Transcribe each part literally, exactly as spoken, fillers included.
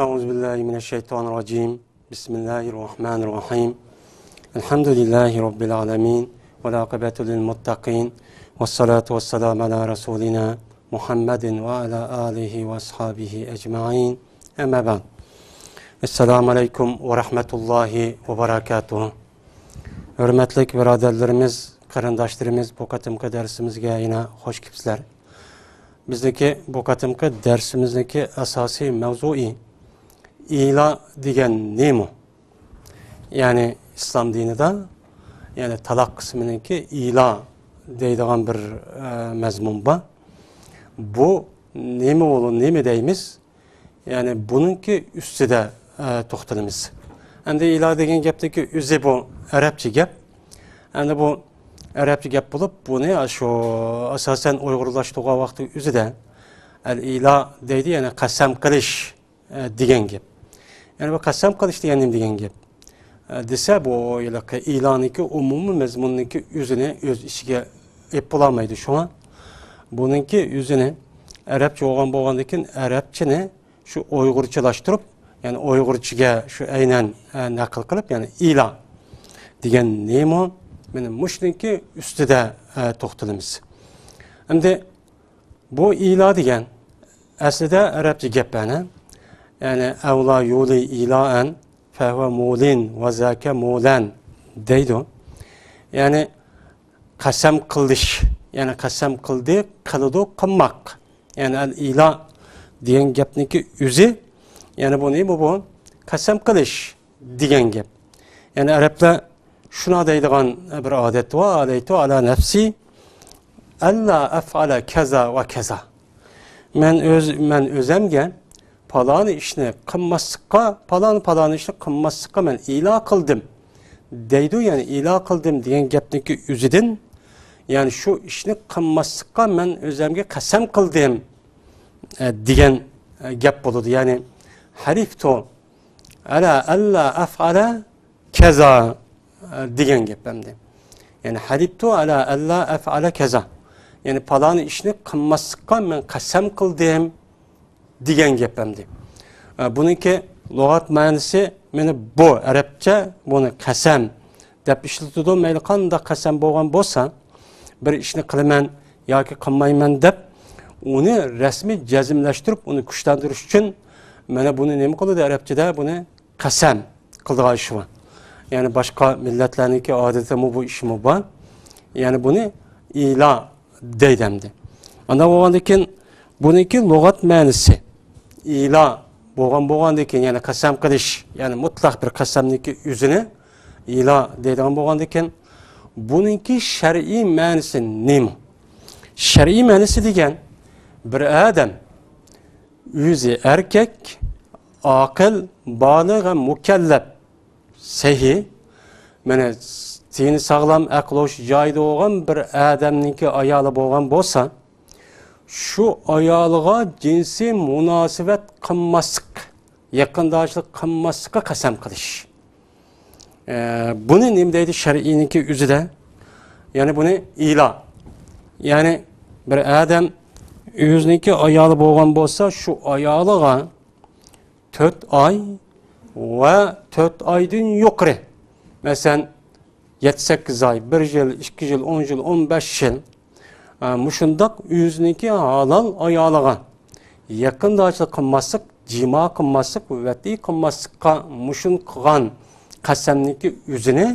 أعوذ بالله من الشيطان الرجيم. بسم الله الرحمن الرحيم. الحمد لله رب العالمين. والعاقبة للمتقين. والصلاة والسلام على رسولنا محمد وعلى آله وأصحابه أجمعين. أما بعد. السلام عليكم ورحمة الله وبركاته. ھۆرمەتلىك بۇرادەرلىرىمىز، قېرىنداشلىرىمىز، بۇ قېتىمقى دەرسىمىزگە يەنە خوش كېلىپسىلەر. بىزنىڭكى بۇ قېتىمقى دەرسىمىزنىڭكى ئاساسىي مەۋزۇيى ئىلا دېگەن نېمە؟ يەنى ئىسلام دىنىدا، يەنى تالاق قىسمىنىڭكى ئىلا دەيدىغان بىر، ئە، مەزمۇن بار. بۇ نېمە بولۇ-، نېمە دەيمىز؟ يەنى بۇنىڭكى ئۈستىدە، ئە، توختىلىمىز. ئەمدى ئىلا دېگەن گەپتىكى ئۆزى بۇ ئەرەبچە گەپ. ئەمدى بۇ ئەرەبچە گەپ بولۇپ، بۇنى شۇ ئاساسەن ئۇيغۇرلاشتۇرغان ۋاقتى ئۆزىدە ئەل ئىلا دەيدۇ، يەنى قەسەم قىلىش، ئە، دېگەن گەپ. يەنى بۇ قەسەم قىلىش دېگەن نېمە دېگەن گەپ؟ ئە، دېسە، بۇ ھېلىقى ئىلانىڭكى ئومۇمىي مەزمۇننىڭكى ئۆزىنى ئۆز ئىچىگە ئېلىپ بولالمايدۇ. شۇڭا بۇنىڭكى ئۆزىنى ئەرەبچە بولغان بولغاندىن كېيىن ئەرەبچىنى شۇ ئۇيغۇرچىلاشتۇرۇپ، يەنى ئۇيغۇرچىگە شۇ ئەينەن، ئە، نەقىل قىلىپ، يەنى ئىلا دېگەن نېمە؟ مانا مۇشۇنىڭكى ئۈستىدە، ئە، توختىلىمىز. ئەمدى بۇ ئىلا دېگەن ئەسلىدە ئەرەبچە گەپ، ئەنە، يەنى ئەۋلا يۇلى ئىلائەن فەھۋە مۇلىن ۋە زاكە مۇلەن دەيدۇ. يەنى قەسەم قىلىش، يەنى قەسەم قىلدى، قىلىدۇ، قىلماق. يەنى ئەل ئىلا دېگەن گەپنىڭكى ئۆزى، يەنى بۇ نېمە بۇ؟ قەسەم قىلىش دېگەن گەپ. يەنى ئەرەبلەر شۇنداق دەيدىغان بىر ئادەت بار، ئالەيتۇ ئالا نەفسى ئەللا ئەفئالە كەزا ۋە كەزا. مەن ئۆز-، مەن ئۆزەمگە پالانى ئىشنى قىلماسلىققا، پالانى، پالانى ئىشنى قىلماسلىققا مەن ئىلا قىلدىم دەيدۇ. يەنى ئىلا قىلدىم دېگەن گەپنىڭكى ئۆزىدىن، يەنى شۇ ئىشنى قىلماسلىققا مەن ئۆزەمگە قەسەم قىلدىم، ئە، دېگەن، ئە، گەپ بولىدۇ. يەنى ھەلىفتۇ ئەلا ئەللا ئەفئالە كەزا، ئە، دېگەن گەپ ئەمدى. يەنى ھەلىپتۇ ئەلا ئەللا ئەفئالە كەزا. يەنى پالانى ئىشنى قىلماسلىققا مەن قەسەم قىلدىم دېگەن گەپ ئەمدى. ئە، بۇنىڭكى لۇغەت مەنىسى مانا بۇ، ئەرەبچە بۇنى قەسەم دەپ ئىشلىتىدۇ. مەيلى قانداق قەسەم بولغان بولسا، بىر ئىشنى قىلىمەن ياكى قىلمايمەن دەپ ئۇنى رەسمىي جەزملەشتۈرۈپ، ئۇنى كۈچلەندۈرۈش ئۈچۈن مانا بۇنى نېمە قىلىدۇ ئەرەبچىدە؟ بۇنى قەسەم قىلىدىغان ئىشى بار. يەنى باشقا مىللەتلەرنىڭكى ئادىتىمۇ بۇ ئىشىمۇ بار. يەنى بۇنى ئىلا دەيدۇ ئەمدى. ئانداق بولغاندىن كېيىن بۇنىڭكى لۇغەت مەنىسى ئىلا بولغان، بولغاندىن كېيىن، يەنى قەسەم قىلىش، يەنى مۇتلەق بىر قەسەمنىڭكى ئۆزىنى ئىلا دەيدىغان بولغاندىن كېيىن بۇنىڭكى شەرئىي مەنىسى نېمە؟ شەرئىي مەنىسى دېگەن بىر ئادەم ئۆزى ئەركەك، ئاقىل، بالىغ ۋە مۇكەللەپ، سەھىي، مانا، تېنى ساغلام، ئەقلى ھوشى جايىدا بولغان بىر ئادەمنىڭكى ئايالى بولغان بولسا، شۇ ئايالىغا جىنسىي مۇناسىۋەت قىلماسلىق، يېقىنداشلىق قىلماسلىققا قەسەم قىلىش. ئە، بۇنى نېمە دەيدۇ شەرئىينىڭكى ئۆزىدە؟ يەنى بۇنى ئىلا. يەنى بىر ئادەم ئۆزىنىڭكى ئايالى بولغان بولسا، شۇ ئايالىغا تۆت ئاي ۋە تۆت ئايدىن يۇقىرى، مەسىلەن، يەتتە سەككىز ئاي، بىر يىل، ئىككى يىل، ئون يىل، ئون بەش يىل، ئە، مۇشۇنداق ئۆزىنىڭكى ھالال ئايالىغا يېقىنداشلىق قىلماسلىق، جىما قىلماسلىق، ۋەتئى قىلماسلىققا مۇشۇن قىلغان قەسەمنىڭكى ئۆزىنى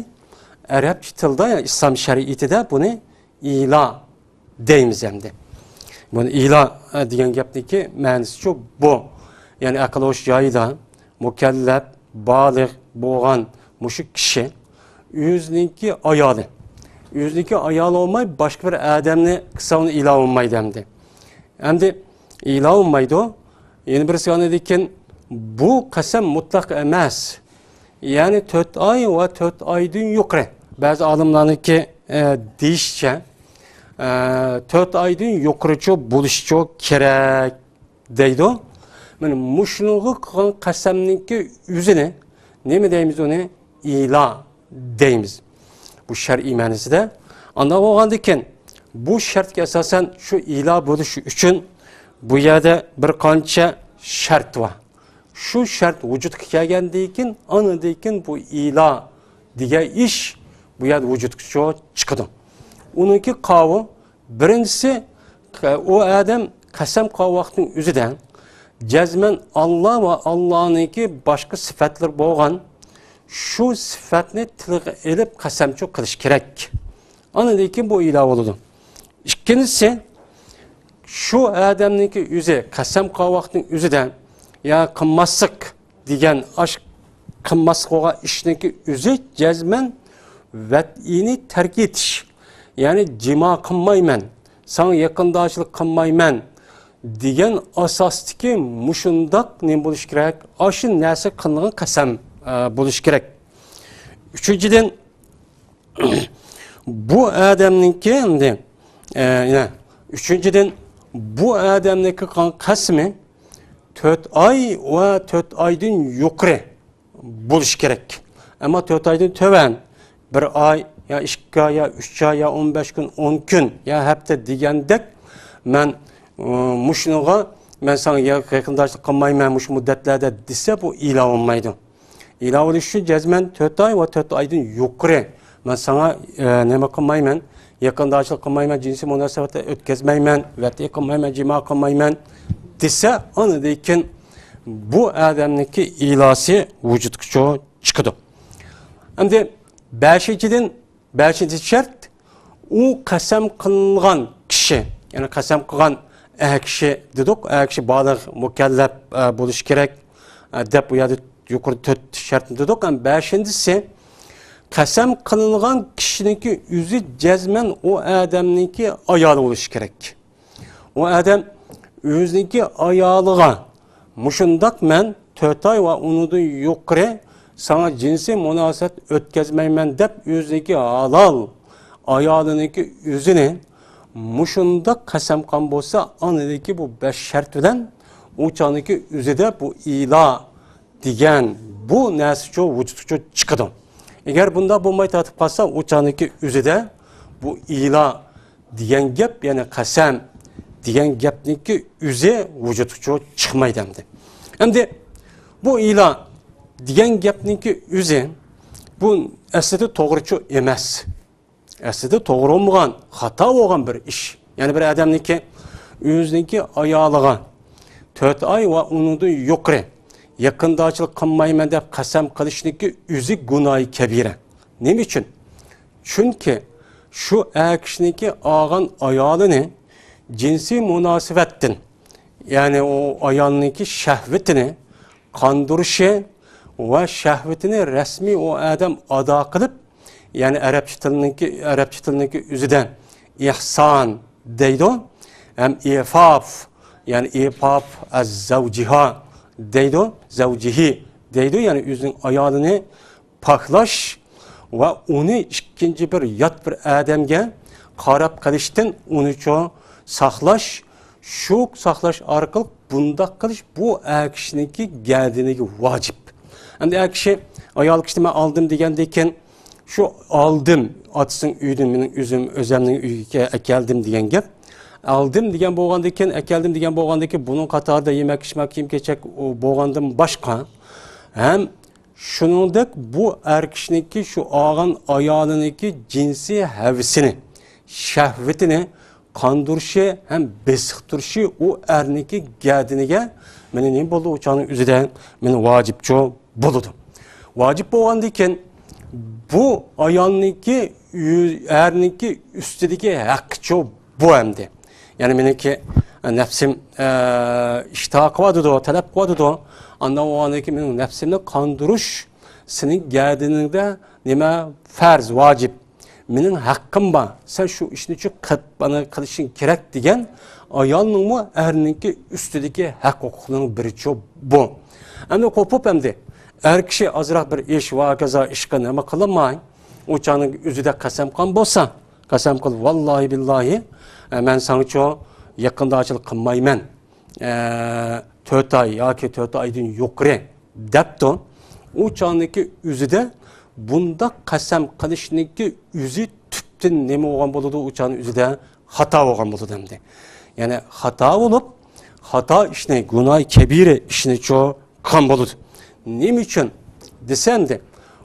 ئەرەبچە تىلدا، يەنى ئىسلام شەرىئىتىدە بۇنى ئىلا دەيمىز ئەمدى. بۇنى ئىلا، ئە، دېگەن گەپنىڭكى مەنىسىچۇ بۇ. يەنى ئەقىل ھوش جايىدا، مۇكەللەپ، بالىغ بولغان مۇشۇ كىشى ئۆزىنىڭكى ئايالى، ئۆزىنىڭكى ئايالى بولماي باشقا بىر ئادەمنى قىلسا ئۇنى ئىلا بولمايدۇ ئەمدى. ئەمدى ئىلا بولمايدۇ. يەنە بىرسى ئاندىن كېيىن بۇ قەسەم مۇتلەق ئەمەس. يەنى تۆت ئاي ۋە تۆت ئايدىن يۇقىرى. بەزى ئالىملارنىڭكى، ئە، دېيىشىچە، ئە، تۆت ئايدىن يۇقىرىچۇ بولۇشىچۇ كېرەك دەيدۇ. مانا مۇشۇنىڭغا قىلغان قەسەمنىڭكى ئۆزىنى نېمە دەيمىز ئۇنى؟ ئىلا دەيمىز. بۇ شەرئىي مەنىسىدە. ئانداق بولغاندىكىن، بۇ شەرتكە ئاساسەن شۇ ئىلا بولۇش ئۈچۈن بۇ يەردە بىر قانچە شەرت بار. شۇ شەرت ۋۇجۇدقا كەلگەندىن كېيىن، ئاندىن كېيىن بۇ ئىلا دېگەن ئىش بۇ يەردە ۋۇجۇدقا چىقىدۇ. ئۇنىڭكى قاۋۇ، بىرىنچىسى، ئۇ ئادەم قەسەم قىلغان ۋاقىتنىڭ ئۆزىدە جەزمەن ئاللا ۋە ئاللانىڭكى باشقا سۈپەتلىرى بولغان شۇ سۈپەتنى تىلغا ئېلىپ قەسەمچۇ قىلىش كېرەك. ئاندىن كېيىن بۇ ئىلا بولىدۇ. ئىككىنچىسى، شۇ ئادەمنىڭكى ئۆزى قەسەم قىلغان ۋاقىتنىڭ ئۆزىدە يا قىلماسلىق دېگەن ئاش قىلماسلىق بولغان ئىشنىڭكى ئۆزى جەزمەن ۋەتئىنى تەرك ئېتىش، يەنى جىما قىلمايمەن، ساڭا يېقىنداشلىق قىلمايمەن دېگەن ئاساستىكى مۇشۇنداق نېمە بولۇشى كېرەك؟ ئاشۇ نەرسە قىلىنغان قەسەم، ئە، بولۇشى كېرەك. ئۈچىنچىدىن، بۇ ئادەمنىڭكى ئەمدى، ئە، يەنە ئۈچىنچىدىن، بۇ ئادەمنىڭكى قىلغان قەسىمى تۆت ئاي ۋە تۆت ئايدىن يۇقىرى بولۇشى كېرەك. ئەمما تۆت ئايدىن تۆۋەن، بىر ئاي يا ئىككى ئاي يا ئۈچ ئاي يا ئون بەش كۈن، ئون كۈن يا ھەپتە دېگەندەك، مەن، ئۇ، مۇشۇنىڭغا مەن ساڭا يېقىنداشلىق قىلمايمەن مۇشۇ مۇددەتلەردە دېسە، بۇ ئىلا بولمايدۇ. ئىلا بولۇش ئۈچۈن جەزمەن تۆت ئاي ۋە تۆت ئايدىن يۇقىرى مەن ساڭا، ئە، نېمە قىلمايمەن، يېقىنداشلىق قىلمايمەن، جىنسىي مۇناسىۋەت ئۆتكۈزمەيمەن، ۋەتئى قىلمايمەن، جىما قىلمايمەن دېسە، ئاندىن كېيىن بۇ ئادەمنىڭكى ئىلاسى ۋۇجۇدقا چىقىدۇ. ئەمدى بەشىنچىدىن، بەشىنچى شەرت، ئۇ قەسەم قىلىنغان كىشى، يەنى قەسەم قىلغان ئەر كىشى دېدۇق، ئەر كىشى بالىغ، مۇكەللەپ، ئە، بولۇشى كېرەك، ئە، دەپ ئۇ يەردە يۇقىرىدا تۆت شەرتنى دېدۇق. ھەم بەشىنچىسى، قەسەم قىلىنغان كىشىنىڭكى ئۆزى جەزمەن ئۇ ئادەمنىڭكى ئايالى بولۇشى كېرەك. ئۇ ئادەم ئۆزىنىڭكى ئايالىغا مۇشۇنداق مەن تۆت ئاي ۋە ئۇنىڭدىن يۇقىرى ساڭا جىنسىي مۇناسىۋەت ئۆتكۈزمەيمەن دەپ ئۆزىنىڭكى ھالال ئايالىنىڭكى ئۆزىنى مۇشۇنداق قەسەم قىلغان بولسا، ئاندىكى بۇ بەش شەرت بىلەن ئۇ چاغنىڭكى ئۆزىدە بۇ ئىلا دېگەن بۇ نەرسىچۇ ۋۇجۇدقىچۇ چىقىدۇ. ئەگەر بۇنداق بولماي تارتىپ قالسا، ئۇ چاغنىڭكى ئۆزىدە بۇ ئىلا دېگەن گەپ، يەنى قەسەم دېگەن گەپنىڭكى ئۆزى ۋۇجۇدقىچۇ چىقمايدۇ ئەمدى. ئەمدى بۇ ئىلا دېگەن گەپنىڭكى ئۆزى بۇ ئەسلىدە توغرىچۇ ئەمەس. ئەسلىدە توغرا بولمىغان، خاتا بولغان بىر ئىش. يەنى بىر ئادەمنىڭكى ئۆزىنىڭكى ئايالىغا تۆت ئاي ۋە ئۇنىڭدىن يۇقىرى يېقىنداشلىق قىلمايمەن دەپ قەسەم قىلىشنىڭكى ئۆزى گۇناھى كەبىرە. نېمە ئۈچۈن؟ چۈنكى شۇ ئەر كىشىنىڭكى ئالغان ئايالىنى جىنسىي مۇناسىۋەتتىن، يەنى ئۇ ئايالنىڭكى شەھۋىتىنى قاندۇرۇشى ۋە شەھۋىتىنى رەسمىي ئۇ ئادەم ئادا قىلىپ، يەنى ئەرەبچە تىلنىڭكى، ئەرەبچە تىلنىڭكى ئۆزىدە ئىھسان دەيدۇ، ھەم ئىفاف، يەنى ئىفاف ئەز زەۋجىھا دەيدۇ، زەۋجىھى دەيدۇ، يەنى ئۆزىنىڭ ئايالىنى پاكلاش ۋە ئۇنى ئىككىنچى بىر يات بىر ئادەمگە قاراپ قېلىشتىن ئۇنىچۇ ساقلاش، شۇ ساقلاش ئارقىلىق بۇنداق قىلىش بۇ ئەر كىشىنىڭكى گەدىنىگە ۋاجىپ. ئەمدى ئەر كىشى ئايال كىشىنى مەن ئالدىم دېگەندىن كېيىن، شۇ ئالدىم، ئاتىسىنىڭ ئۆيىدىن مېنىڭ ئۆزۈم ئۆزەمنىڭ ئۆيىگە ئەكەلدىم دېگەن گەپ. ئالدىم دېگەن بولغاندىن كېيىن، ئەكەلدىم دېگەن بولغاندىن كېيىن، بۇنىڭ قاتارىدا يېمەك ئىچمەك، كىيىم كېچەك بولغاندىن باشقا ھەم شۇنىڭدەك بۇ ئەر كىشىنىڭكى شۇ ئالغان ئايالىنىڭكى جىنسىي ھەۋىسىنى، شەھۋىتىنى قاندۇرۇشى ھەم بېسىقتۇرۇشى ئۇ ئەرنىڭكى گەدىنىگە مانا نېمە بولدى، ئۇ چاغنىڭ ئۆزىدە مانا ۋاجىپچۇ بولىدۇ. ۋاجىپ بولغاندىن كېيىن بۇ ئايالنىڭكى ئۆ-، ئەرنىڭكى ئۈستىدىكى ھەققىچۇ بۇ ئەمدى. يەنى مېنىڭكى، ئە، نەپسىم، ئە، ئىشتىھا قىلىۋاتىدۇ، تەلەپ قىلىۋاتىدۇ. ئاندىن ئۇ ئاندىكى مېنىڭ نەپسىمنى قاندۇرۇش سېنىڭ گەدىنىڭدە نېمە پەرز، ۋاجىپ. مېنىڭ ھەققىم بار. سەن شۇ ئىشنى شۇ قىلىپ، ئانا قىلىشىڭ كېرەك دېگەن ئايالنىڭمۇ ئەرنىڭكى ئۈستىدىكى ھەق ھوقۇقنىڭ بىرىچۇ بۇ. ئەمدى قوپۇپ ئەمدى ئەر كىشى ئازراق بىر ئىش ۋە ھاكازا ئىشقا نېمە قىلالماي، ئۇ چاغنىڭ ئۆزىدە قەسەم قىلغان بولسا، قەسەم قىلىپ، ۋاللاھى بىللاھى، ئە، مەن ساڭىچۇ يېقىنداشلىق قىلمايمەن، ئە، تۆت ئاي ياكى تۆت ئايدىن يۇقىرى دەپتۇ. ئۇ چاغنىڭكى ئۆزىدە بۇنداق قەسەم قىلىشنىڭكى ئۆزى تۈپتىن نېمە بولغان بولىدۇ؟ ئۇ چاغنىڭ ئۆزىدە خاتا بولغان بولىدۇ ئەمدى. يەنى خاتا بولۇپ، خاتا ئىشنى، گۇناھى كەبىرە ئىشنىچۇ چىققان بولىدۇ. نېمە ئۈچۈن دېسە، ئەمدى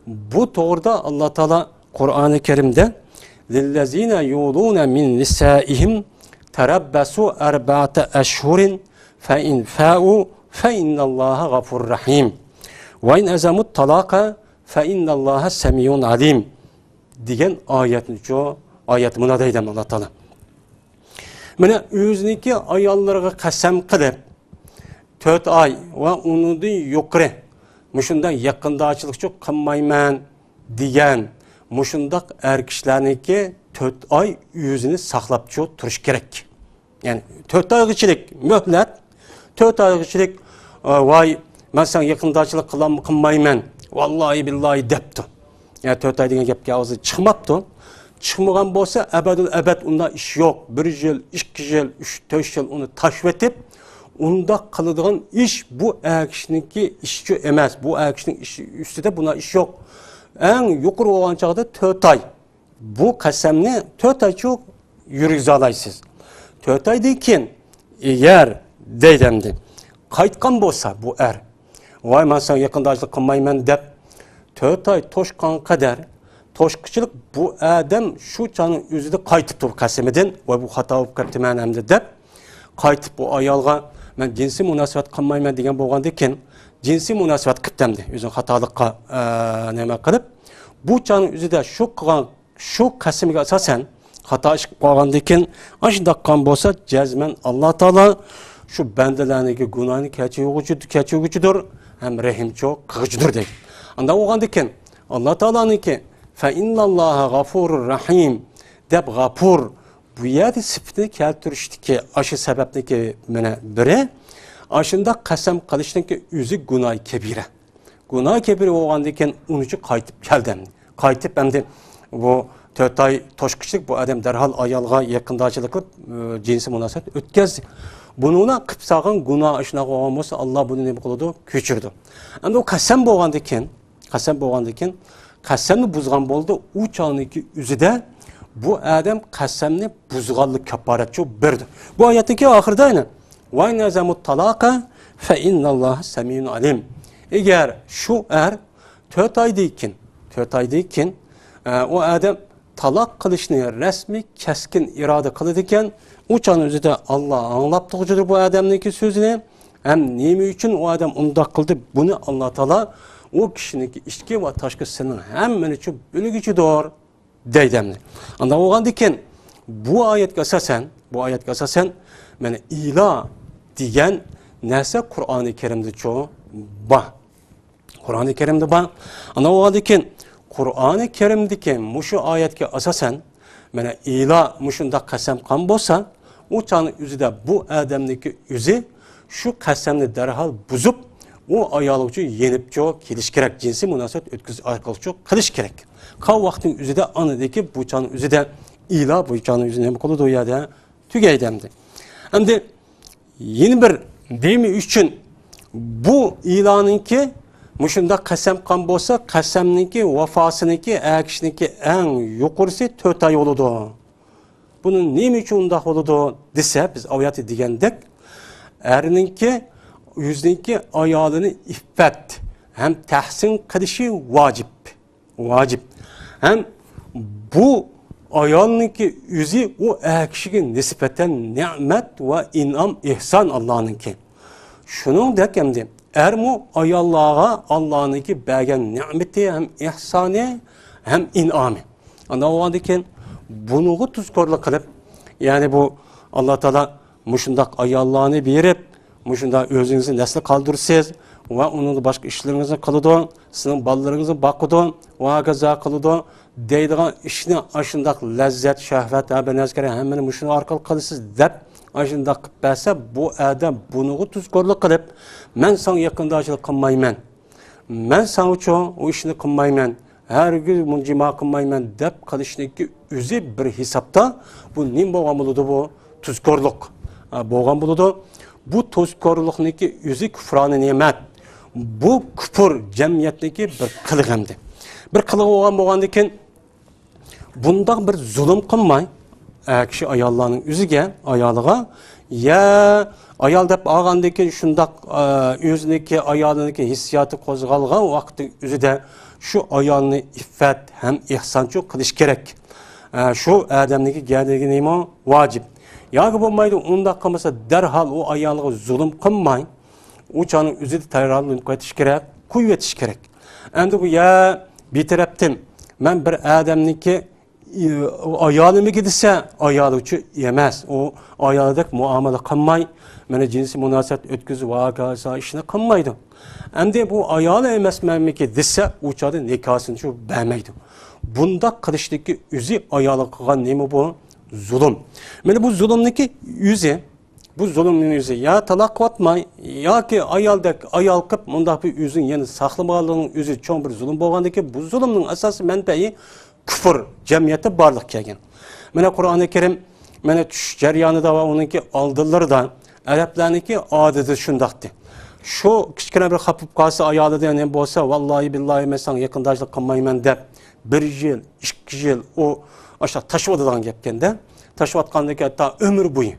بۇ توغرىدا ئاللا تائالا قۇرئانى كەرىمدە، لىللەزىنە يۇلۇنە مىن نىسائىھىم تەرەببەسۇ ئەربەئەتە ئەشھۇرىن فەئىن فەئۇ فەئىننەللاھە غەفۇر رەھىم. ۋەئىن ئەزەمۇت تالاقە فەئىننەللاھە سەمىئۇن ئەلىم. دېگەن ئايەتنىچۇ، ئايەت مۇندا دەيدۇ ئاللا تائالا. مانا ئۆزىنىڭكى ئاياللىرىغا قەسەم قىلىپ، تۆت ئاي ۋە ئۇنىڭدىن يۇقىرى مۇشۇنداق يېقىنداشچىلىقچۇ قىلمايمەن دېگەن مۇشۇنداق ئەر كىشىلەرنىڭكى تۆت ئاي ئۆزىنى ساقلاپچۇ تۇرۇش كېرەك. يەنى تۆت ئايغىچىلىك مۆھلەت، تۆت ئايغىچىلىك، ئە، ۋاي، مەن ساڭا يېقىنداشچىلىق قىلام-، قىلمايمەن، ۋاللاھى بىللاھى دەپتۇ. يەنى تۆت ئاي دېگەن گەپكە ئاغزىدىن چىقماپتۇ. چىقمىغان بولسا، ئەبەدۇل ئەبەد ئۇنداق ئىش يوق. بىر يىل، ئىككى يىل، ئۈچ، تۆت يىل ئۇنى تاشلىۋېتىپ، ئۇنداق قىلىدىغان ئىش بۇ ئەر كىشىنىڭكى ئىشىچۇ ئەمەس. بۇ ئەر كىشىنىڭ ئىشى ئۈستىدە بۇنداق ئىش يوق. ئەڭ يۇقىرى بولغان چاغدا تۆت ئاي. بۇ قەسەمنى تۆت ئايچۇ يۈرگۈزەلايسىز. تۆت ئايدىن كېيىن، ئەگەر دەيدۇ ئەمدى، قايتقان بولسا بۇ ئەر، ۋاي، مەن ساڭا يېقىنداشچىلىق قىلمايمەن دەپ، تۆت ئاي توشقان قەدەر، توشقۇچىلىق بۇ ئادەم شۇ چاغنىڭ ئۆزىدە قايتىپتۇ قەسىمىدىن، ۋاي، بۇ خاتا بولۇپ قاپتىمەن ئەمدى دەپ، قايتىپ بۇ ئايالغا مەن جىنسىي مۇناسىۋەت قىلمايمەن دېگەن بولغاندىكىن، جىنسىي مۇناسىۋەت قىپتۇ ئەمدى، ئۆزىنى خاتالىققا، ئە، نېمە قىلىپ، بۇ چاغنىڭ ئۆزىدە شۇ قىلغان شۇ قەسىمگە ئاساسەن خاتا ئىش قىلىپ قالغاندىن كېيىن، ئاشۇنداق قىلغان بولسا، جەزمەن ئاللا تائالا شۇ بەندىلەرنىڭكى گۇناھىنى كەچۈرگۈچى-، كەچۈرگۈچىدۇر ھەم رەھىمچۇ قىلغۇچىدۇر دەيدۇ. ئانداق بولغاندىن كېيىن، ئاللا تائالانىڭكى فەئىنناللاھە غەفۇرۇر رەھىم دەپ غەپۇر بۇ يەردە سۈپىتىنى كەلتۈرۈشتىكى ئاشۇ سەۋەبنىڭكى مانا بىرى، ئاشۇنداق قەسەم قىلىشنىڭكى ئۆزى گۇناھى كەبىرە. گۇناھ كەبىرە بولغاندىن كېيىن ئۇنىچۇ قايتىپ كەلدى ئەمدى. قايتىپ ئەمدى بۇ تۆت ئاي توشقۇچىلىق بۇ ئادەم دەرھال ئايالغا يېقىنداشچىلىق قىلىپ، ئى، جىنسىي مۇناسىۋەت ئۆتكەزدى. بۇنىڭدا قىلىپ سالغان گۇناھ ئىشىنى قىلغان بولسا، ئاللا بۇنى نېمە قىلىدۇ؟ كەچۈرىدۇ. ئەمدى ئۇ قەسەم بولغاندىن كېيىن، قەسەم بولغاندىن كېيىن، قەسەمنى بۇزغان بولدى. ئۇ چاغنىڭكى ئۆزىدە بۇ ئادەم قەسەمنى بۇزغانلىق كاپپارەتچۇ بەردى. بۇ ئايەتتىكى ئاخىرىدا يەنە، ۋەئىن ئەزەمۇت تالاقە فەئىنناللاھە سەمىئۇن ئەلىم. ئەگەر شۇ ئەر تۆت ئايدىن كېيىن، تۆت ئايدىن كېيىن، ئە، ئۇ ئادەم تالاق قىلىشنى رەسمىي، كەسكىن ئىرادە قىلىدىكەن، ئۇ چاغنىڭ ئۆزىدە ئاللا ئاڭلاپ تۇرغۇچىدۇر بۇ ئادەمنىڭكى سۆزىنى. ھەم نېمە ئۈچۈن ئۇ ئادەم ئۇنداق قىلدى؟ بۇنى ئاللا تائالا ئۇ كىشىنىڭكى ئىچكى ۋە تاشقى سىرىنىڭ ھەممىنى چۈ-، بىلگۈچىدۇر. دەيدۇ ئەمدى. ئانداق بولغاندىكىن، بۇ ئايەتكە ئاساسەن، بۇ ئايەتكە ئاساسەن، مانا ئىلا دېگەن نەرسە قۇرئانى كەرىمدىچۇ بار. قۇرئانى كەرىمدە بار. ئانداق بولغاندىكىن، قۇرئانى كەرىمدىكى مۇشۇ ئايەتكە ئاساسەن، مانا ئىلا مۇشۇنداق قەسەم قىلغان بولسا، ئۇ چاغنىڭ ئۆزىدە بۇ ئادەمنىڭكى ئۆزى شۇ قەسەمنى دەرھال بۇزۇپ، ئۇ ئايالغىچۇ يېنىپچۇ كېلىش كېرەك، جىنسىي مۇناسىۋەت ئۆتكۈزۈش ئارقىلىقچۇ قىلىش كېرەك. قالغان ۋاقىتنىڭ ئۆزىدە ئاندىكى بۇ چاغنىڭ ئۆزىدە ئىلا بۇ چاغنىڭ ئۆزىدە نېمە قىلىدۇ ئۇ يەردە؟ تۈگەيدۇ ئەمدى. ئەمدى يەنە بىر نېمە ئۈچۈن بۇ ئىلانىڭكى مۇشۇنداق قەسەم قىلغان بولسا، قەسەمنىڭكى، ۋەفاسىنىڭكى، ئەر كىشىنىڭكى ئەڭ يۇقىرىسى تۆت ئاي بولىدۇ. بۇنى نېمە ئۈچۈن ئۇنداق بولىدۇ دېسە، بىز ئاۋۋالدا دېگەندەك، ئەرنىڭكى ئۆزىنىڭكى ئايالىنى ئىپپەت ھەم تەھسىن قىلىشى ۋاجىپ. ۋاجىپ. ھەم بۇ ئايالنىڭكى ئۆزى ئۇ ئەر كىشىگە نىسبەتەن نېمەت ۋە ئىنئام، ئېھسان ئاللانىڭكى. شۇنىڭدەك ئەمدى ئەرمۇ ئاياللارغا ئاللانىڭكى بەرگەن نېمىتى ھەم ئېھسانى ھەم ئىنئامى. ئانداق بولغاندىكىن بۇنىڭغا تۇزكورلۇق قىلىپ، يەنى بۇ ئاللا تائالا مۇشۇنداق ئاياللارنى بېرىپ، مۇشۇنداق ئۆزىڭىزنى نەسلى قالدۇرىسىز ۋە ئۇنىڭدا باشقا ئىشلىرىڭىزنى قىلىدۇ، سىزنىڭ بالىلىرىڭىزنى باقىدۇ ۋە ھاكازا قىلىدۇ دەيدىغان ئىشنى ئاشۇنداق لەززەت، شەھۋەت، ھە، بىر نەرسە كېرەك، ھەممىنى مۇشۇنى ئارقىلىق قىلىسىز دەپ ئاشۇنداق قىلىپ بەرسە، بۇ ئادەم بۇنىڭغا تۇزكورلۇق قىلىپ، مەن ساڭا يېقىنداشچىلىق قىلمايمەن. مەن ساڭىچۇ ئۇ ئىشنى قىلمايمەن، ھەرگىز بۇنى جىما قىلمايمەن دەپ قىلىشنىڭكى ئۆزى بىر ھېسابتا بۇ نېمە بولغان بولىدۇ بۇ؟ تۇزكورلۇق، ئا، بولغان بولىدۇ. بۇ تۇزكورلۇقنىڭكى ئۆزى كۇفرانى نېمەت. بۇ كۇپۇر جەمئىيەتنىڭكى بىر قىلىقى ئەمدى. بىر قىلىقى بولغان بولغاندىكىن، بۇنداق بىر زۇلۇم قىلماي، ئەر كىشى ئاياللارنىڭ ئۆزىگە، ئايالىغا يا ئايال دەپ ئالغاندىن كېيىن شۇنداق، ئە، ئۆزىنىڭكى، ئايالىنىڭكى ھېسسىياتى قوزغالغان ۋاقىتنىڭ ئۆزىدە شۇ ئايالنى ئىففەت ھەم ئېھسانچۇ قىلىش كېرەك. ئە، شۇ ئادەمنىڭكى گەدىنىگە نېمە ۋاجىپ. ياكى بولمايدۇ، ئۇنداق قىلمىسا دەرھال ئۇ ئايالغا زۇلۇم قىلماي، ئۇ چاغنىڭ ئۆزىدە تەييارلىنىپ قېتىش كېرەك، قويۇۋېتىش كېرەك. ئەمدى بۇ يا بىر تەرەپتىن مەن بىر ئادەمنىڭكى ئايالىمىكى دېسە، ئايالىچۇ ئەمەس. ئۇ ئايالىدەك مۇئامىلە قىلماي، مانا جىنسىي مۇناسىۋەت ئۆتكۈزۈپ، ھاكازا ئىشنى قىلمايدۇ. ئەمدى بۇ ئايالى ئەمەس مەنمىكى دېسە، ئۇ چاغدا نىكاسىنىچۇ بەرمەيدۇ. بۇنداق قىلىشتىكى ئۆزى ئايالغا قىلغان نېمە بۇ؟ زۇلۇم. مانا بۇ زۇلۇمنىڭكى ئۆزى، بۇ زۇلۇمنىڭ ئۆزى يا تالاق قىلىۋاتماي، ياكى ئايالدەك ئايال قىلىپ مۇنداق بىر ئۆزىنى يەنە ساقلىمىغانلىقىنىڭ ئۆزى چوڭ بىر زۇلۇم بولغاندىكىن، بۇ زۇلۇمنىڭ ئاساسىي مەنبەيى كۇفر جەمئىيەتتە بارلىققا كەلگەن. مانا قۇرئانى كەرىم، مانا چۈش جەريانىدا ۋە ئۇنىڭكى ئالدىلىرىدا ئەرەبلەرنىڭكى ئادىتى شۇنداقتى. شۇ كىچىككىنە بىر خاپا بولۇپ قالسا ئايالىدىن نېمە بولسا، ۋاللاھى بىللاھى مەن ساڭا يېقىنداشلىق قىلمايمەن دەپ، بىر يىل، ئىككى يىل ئۇ ئاشۇنداق تاشلىۋېتىدىغان گەپكەندە، تاشلىۋاتقاندىن كېيىن ھەتتا ئۆمۈر بويى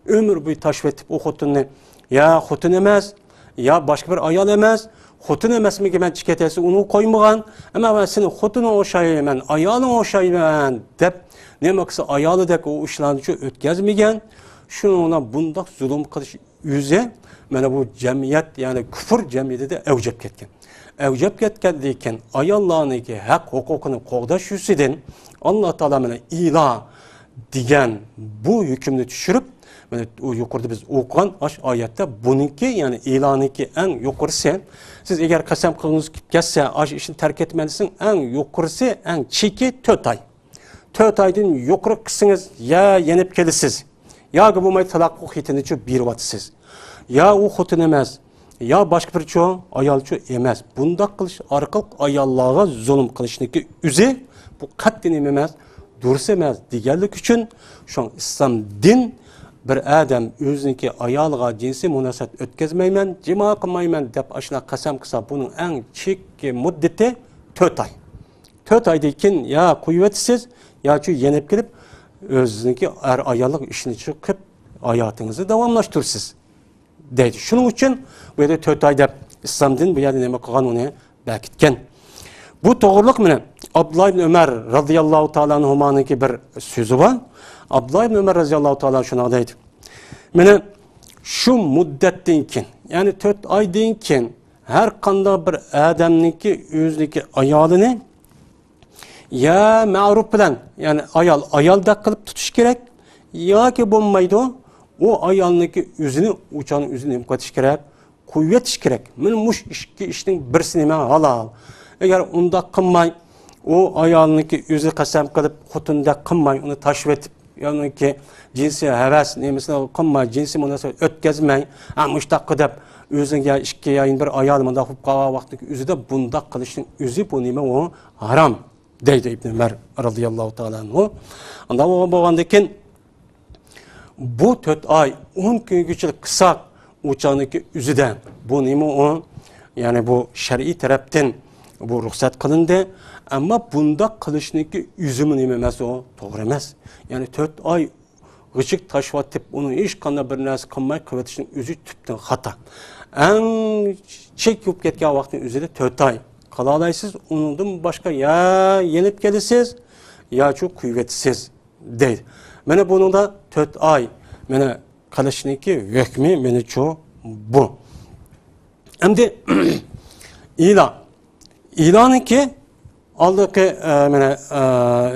ئۆمۈر بويى تاشلىۋېتىپ ئۇ خوتۇننى، يا خوتۇن ئەمەس، يا باشقا بىر ئايال ئەمەس، خوتۇن ئەمەسمىكىن مەن چىقىۋېتەي دېسە ئۇنى قويمىغان، ئەمما مەن سېنىڭ خوتۇنۇڭ ئوخشايمەن، ئايالىڭ ئوخشايمەن دەپ، نېمە قىلسا ئايالىدەك ئۇ ئىشلارنى شۇ ئۆتكەزمىگەن، شۇنىڭ بىلەن بۇنداق زۇلۇم قىلىش ئۆزى، مانا بۇ جەمئىيەت، يەنى كۇفر جەمئىيىتىدە ئەۋج ئېلىپ كەتكەن. ئەۋج ئېلىپ كەتكەندىن كېيىن ئاياللارنىڭكى ھەق ھوقۇقىنى قوغداش يۈزىسىدىن ئاللا تائالا مانا ئىلا دېگەن بۇ ھۆكۈمنى چۈشۈرۈپ، مانا ئۇ يۇقىرىدا بىز ئوقۇغان ئاش ئايەتتە بۇنىڭكى، يەنى ئىلانىڭكى ئەڭ يۇقىرىسى، سىز ئەگەر قەسەم قىلغۇڭىز كەلسە، ئاش ئىشنى تەرك ئېتىمەن دېسىڭ، ئەڭ يۇقىرىسى، ئەڭ چېكى تۆت ئاي. تۆت ئايدىن يۇقىرى قىلسىڭىز، يا يېنىپ كېلىسىز، ياكى بولمايدۇ تالاق ھوقۇق خېتىنىچۇ بېرىۋاتىسىز. يا ئۇ خوتۇن ئەمەس، يا باشقا بىرچۇ ئايالچۇ ئەمەس. بۇنداق قىلىش ئارقىلىق ئاياللارغا زۇلۇم قىلىشنىڭكى ئۆزى، بۇ قەتئىي نېمە ئەمەس، دۇرۇس ئەمەس دېگەنلىك ئۈچۈن، شۇڭا ئىسلام دىن بىر ئادەم ئۆزىنىڭكى ئايالىغا جىنسىي مۇناسىۋەت ئۆتكەزمەيمەن، جىما قىلمايمەن دەپ ئاشۇنداق قەسەم قىلسا، بۇنىڭ ئەڭ چېكى مۇددىتى تۆت ئاي. تۆت ئايدىن كېيىن يا قويۇۋېتىسىز، ياچۇ يېنىپ كېلىپ، ئۆزىنىڭكى ئەر ئاياللىق ئىشىنى چىقىپ، ھاياتىڭىزنى داۋاملاشتۇرىسىز، دەيدۇ. شۇنىڭ ئۈچۈن بۇ يەردە تۆت ئاي دەپ ئىسلام دىنى بۇ يەردە نېمە قىلغان، ئۇنى بەكىتكەن. بۇ توغرىلىق مانا ئابدۇللا ئىبن ئۆمەر رازىياللاھۇ تائالا ئەنھۇمانىڭكى بىر سۆزى بار. ئابدۇللا ئىبن ئۆمەر رازىياللاھۇ تائالا شۇنداق دەيدۇ. مانا شۇ مۇددەتتىن كېيىن، يەنى تۆت ئايدىن كېيىن ھەر قانداق بىر ئادەمنىڭكى ئۆزىنىڭكى ئايالىنى يا مەرۇپ بىلەن، يەنى ئايال ئايالدەك قىلىپ تۇتۇش كېرەك، ياكى بولمايدۇ، ئۇ ئايالنىڭكى ئۆزىنى، ئۇ چاغنىڭ ئۆزىنى نېمە قىلىۋېتىش كېرەك؟ قويۇۋېتىش كېرەك. مانا مۇشۇ ئىككى ئىشنىڭ بىرسى نېمە ھالال. ئەگەر ئۇنداق قىلماي، ئۇ ئايالنىڭكى ئۆزى قەسەم قىلىپ، خوتۇندەك قىلماي، ئۇنى تاشلىۋېتىپ، يەنىكى جىنسىي ھەۋەس نېمىسىنى قىلماي، جىنسىي مۇناسىۋەت ئۆتكەزمەي، ھە، مۇشتاق دەپ ئۆزىنىڭ يا ئىككى يا يەنە بىر ئايالى مۇنداق بولۇپ قالغان ۋاقىتنىڭ ئۆزىدە بۇنداق قىلىشنىڭ ئۆزى بۇ نېمە ئۇ؟ ھارام، دەيدۇ ئىبن ئۆمەر رازىياللاھۇ تائالا ئەنھۇ. ئانداق بولغان، بولغاندىن كېيىن بۇ تۆت ئاي ئون كۈنگىچە قىلساق، ئۇ چاغنىڭكى ئۆزىدە بۇ نېمە ئۇ؟ يەنى بۇ شەرئىي تەرەپتىن بۇ رۇخسەت قىلىندى. ئەمما بۇنداق قىلىشنىڭكى ئۆزىمۇ نېمە ئەمەس ئۇ؟ توغرا ئەمەس. يەنى تۆت ئاي غىچىك تاشلىۋېتىپ، ئۇنىڭ ھېچقانداق بىر نەرسە قىلماي قىلىۋېتىشنىڭ ئۆزى تۈپتىن خاتا. ئەڭ چېك بولۇپ كەتكەن ۋاقىتنىڭ ئۆزىدە تۆت ئاي قىلالايسىز، ئۇنىڭدىن باشقا يا يېنىپ كېلىسىز، ياچۇ قويۇۋېتىسىز، دەيدۇ. مانا بۇنىڭدا تۆت ئاي، مانا قىلىشنىڭكى ھۆكمى مېنىچۇ بۇ. ئەمدى ئىلا. ئىلانىڭكى ئالدىقى، ئە، مانا، ئە،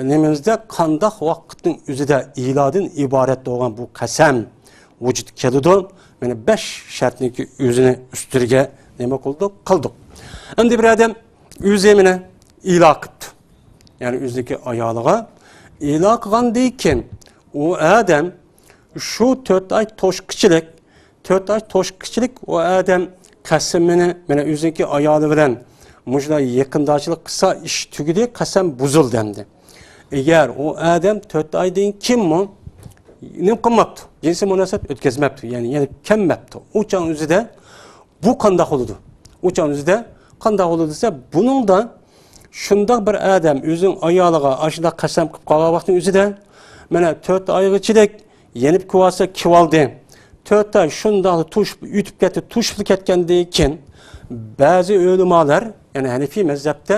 نېمىمىزدە قانداق ۋاقىتنىڭ ئۆزىدە ئىلادىن ئىبارەت بولغان بۇ قەسەم ۋۇجۇدقا كېلىدۇ؟ مانا بەش شەرتنىڭكى ئۆزىنى ئۈستىگە نېمە قىلدۇق؟ قىلدۇق. ئەمدى بىر ئادەم ئۆزى مانا ئىلا قىپتۇ. يەنى ئۆزىنىڭكى ئايالىغا ئىلا قىلغاندىن كېيىن ئۇ ئادەم شۇ تۆت ئاي توشقىچىلىك، تۆت ئاي توشقىچىلىك ئۇ ئادەم قەسىمىنى، مانا ئۆزىنىڭكى ئايالى بىلەن مۇشۇنداق يېقىنداشچىلىق قىلسا، ئىش تۈگىدى، قەسەم بۇزۇلدى ئەمدى. ئەگەر ئۇ ئادەم تۆت ئايدىن كېيىنمۇ نېمە قىلماپتۇ؟ جىنسىي مۇناسىۋەت ئۆتكۈزمەپتۇ، يەنى، يەنى كەلمەپتۇ. ئۇ چاغ ئۆزىدە بۇ قانداق بولىدۇ؟ ئۇ چاغ ئۆزىدە قانداق بولىدۇ دېسە، بۇنىڭدا شۇنداق بىر ئادەم ئۆزىنىڭ ئايالىغا ئاشۇنداق قەسەم قىلىپ قالغان ۋاقىتنىڭ ئۆزىدە، مانا تۆت ئايغىچىلىك يېنىپ كېلىۋالسا كېلىۋالدى، تۆت ئاي شۇنداقلا توشۇپ ئۆتۈپ كەتتى، توشۇپلا كەتكەندىن كېيىن بەزى ئۆلىمالار، يەنى ھەنىفىي مەزھەپتە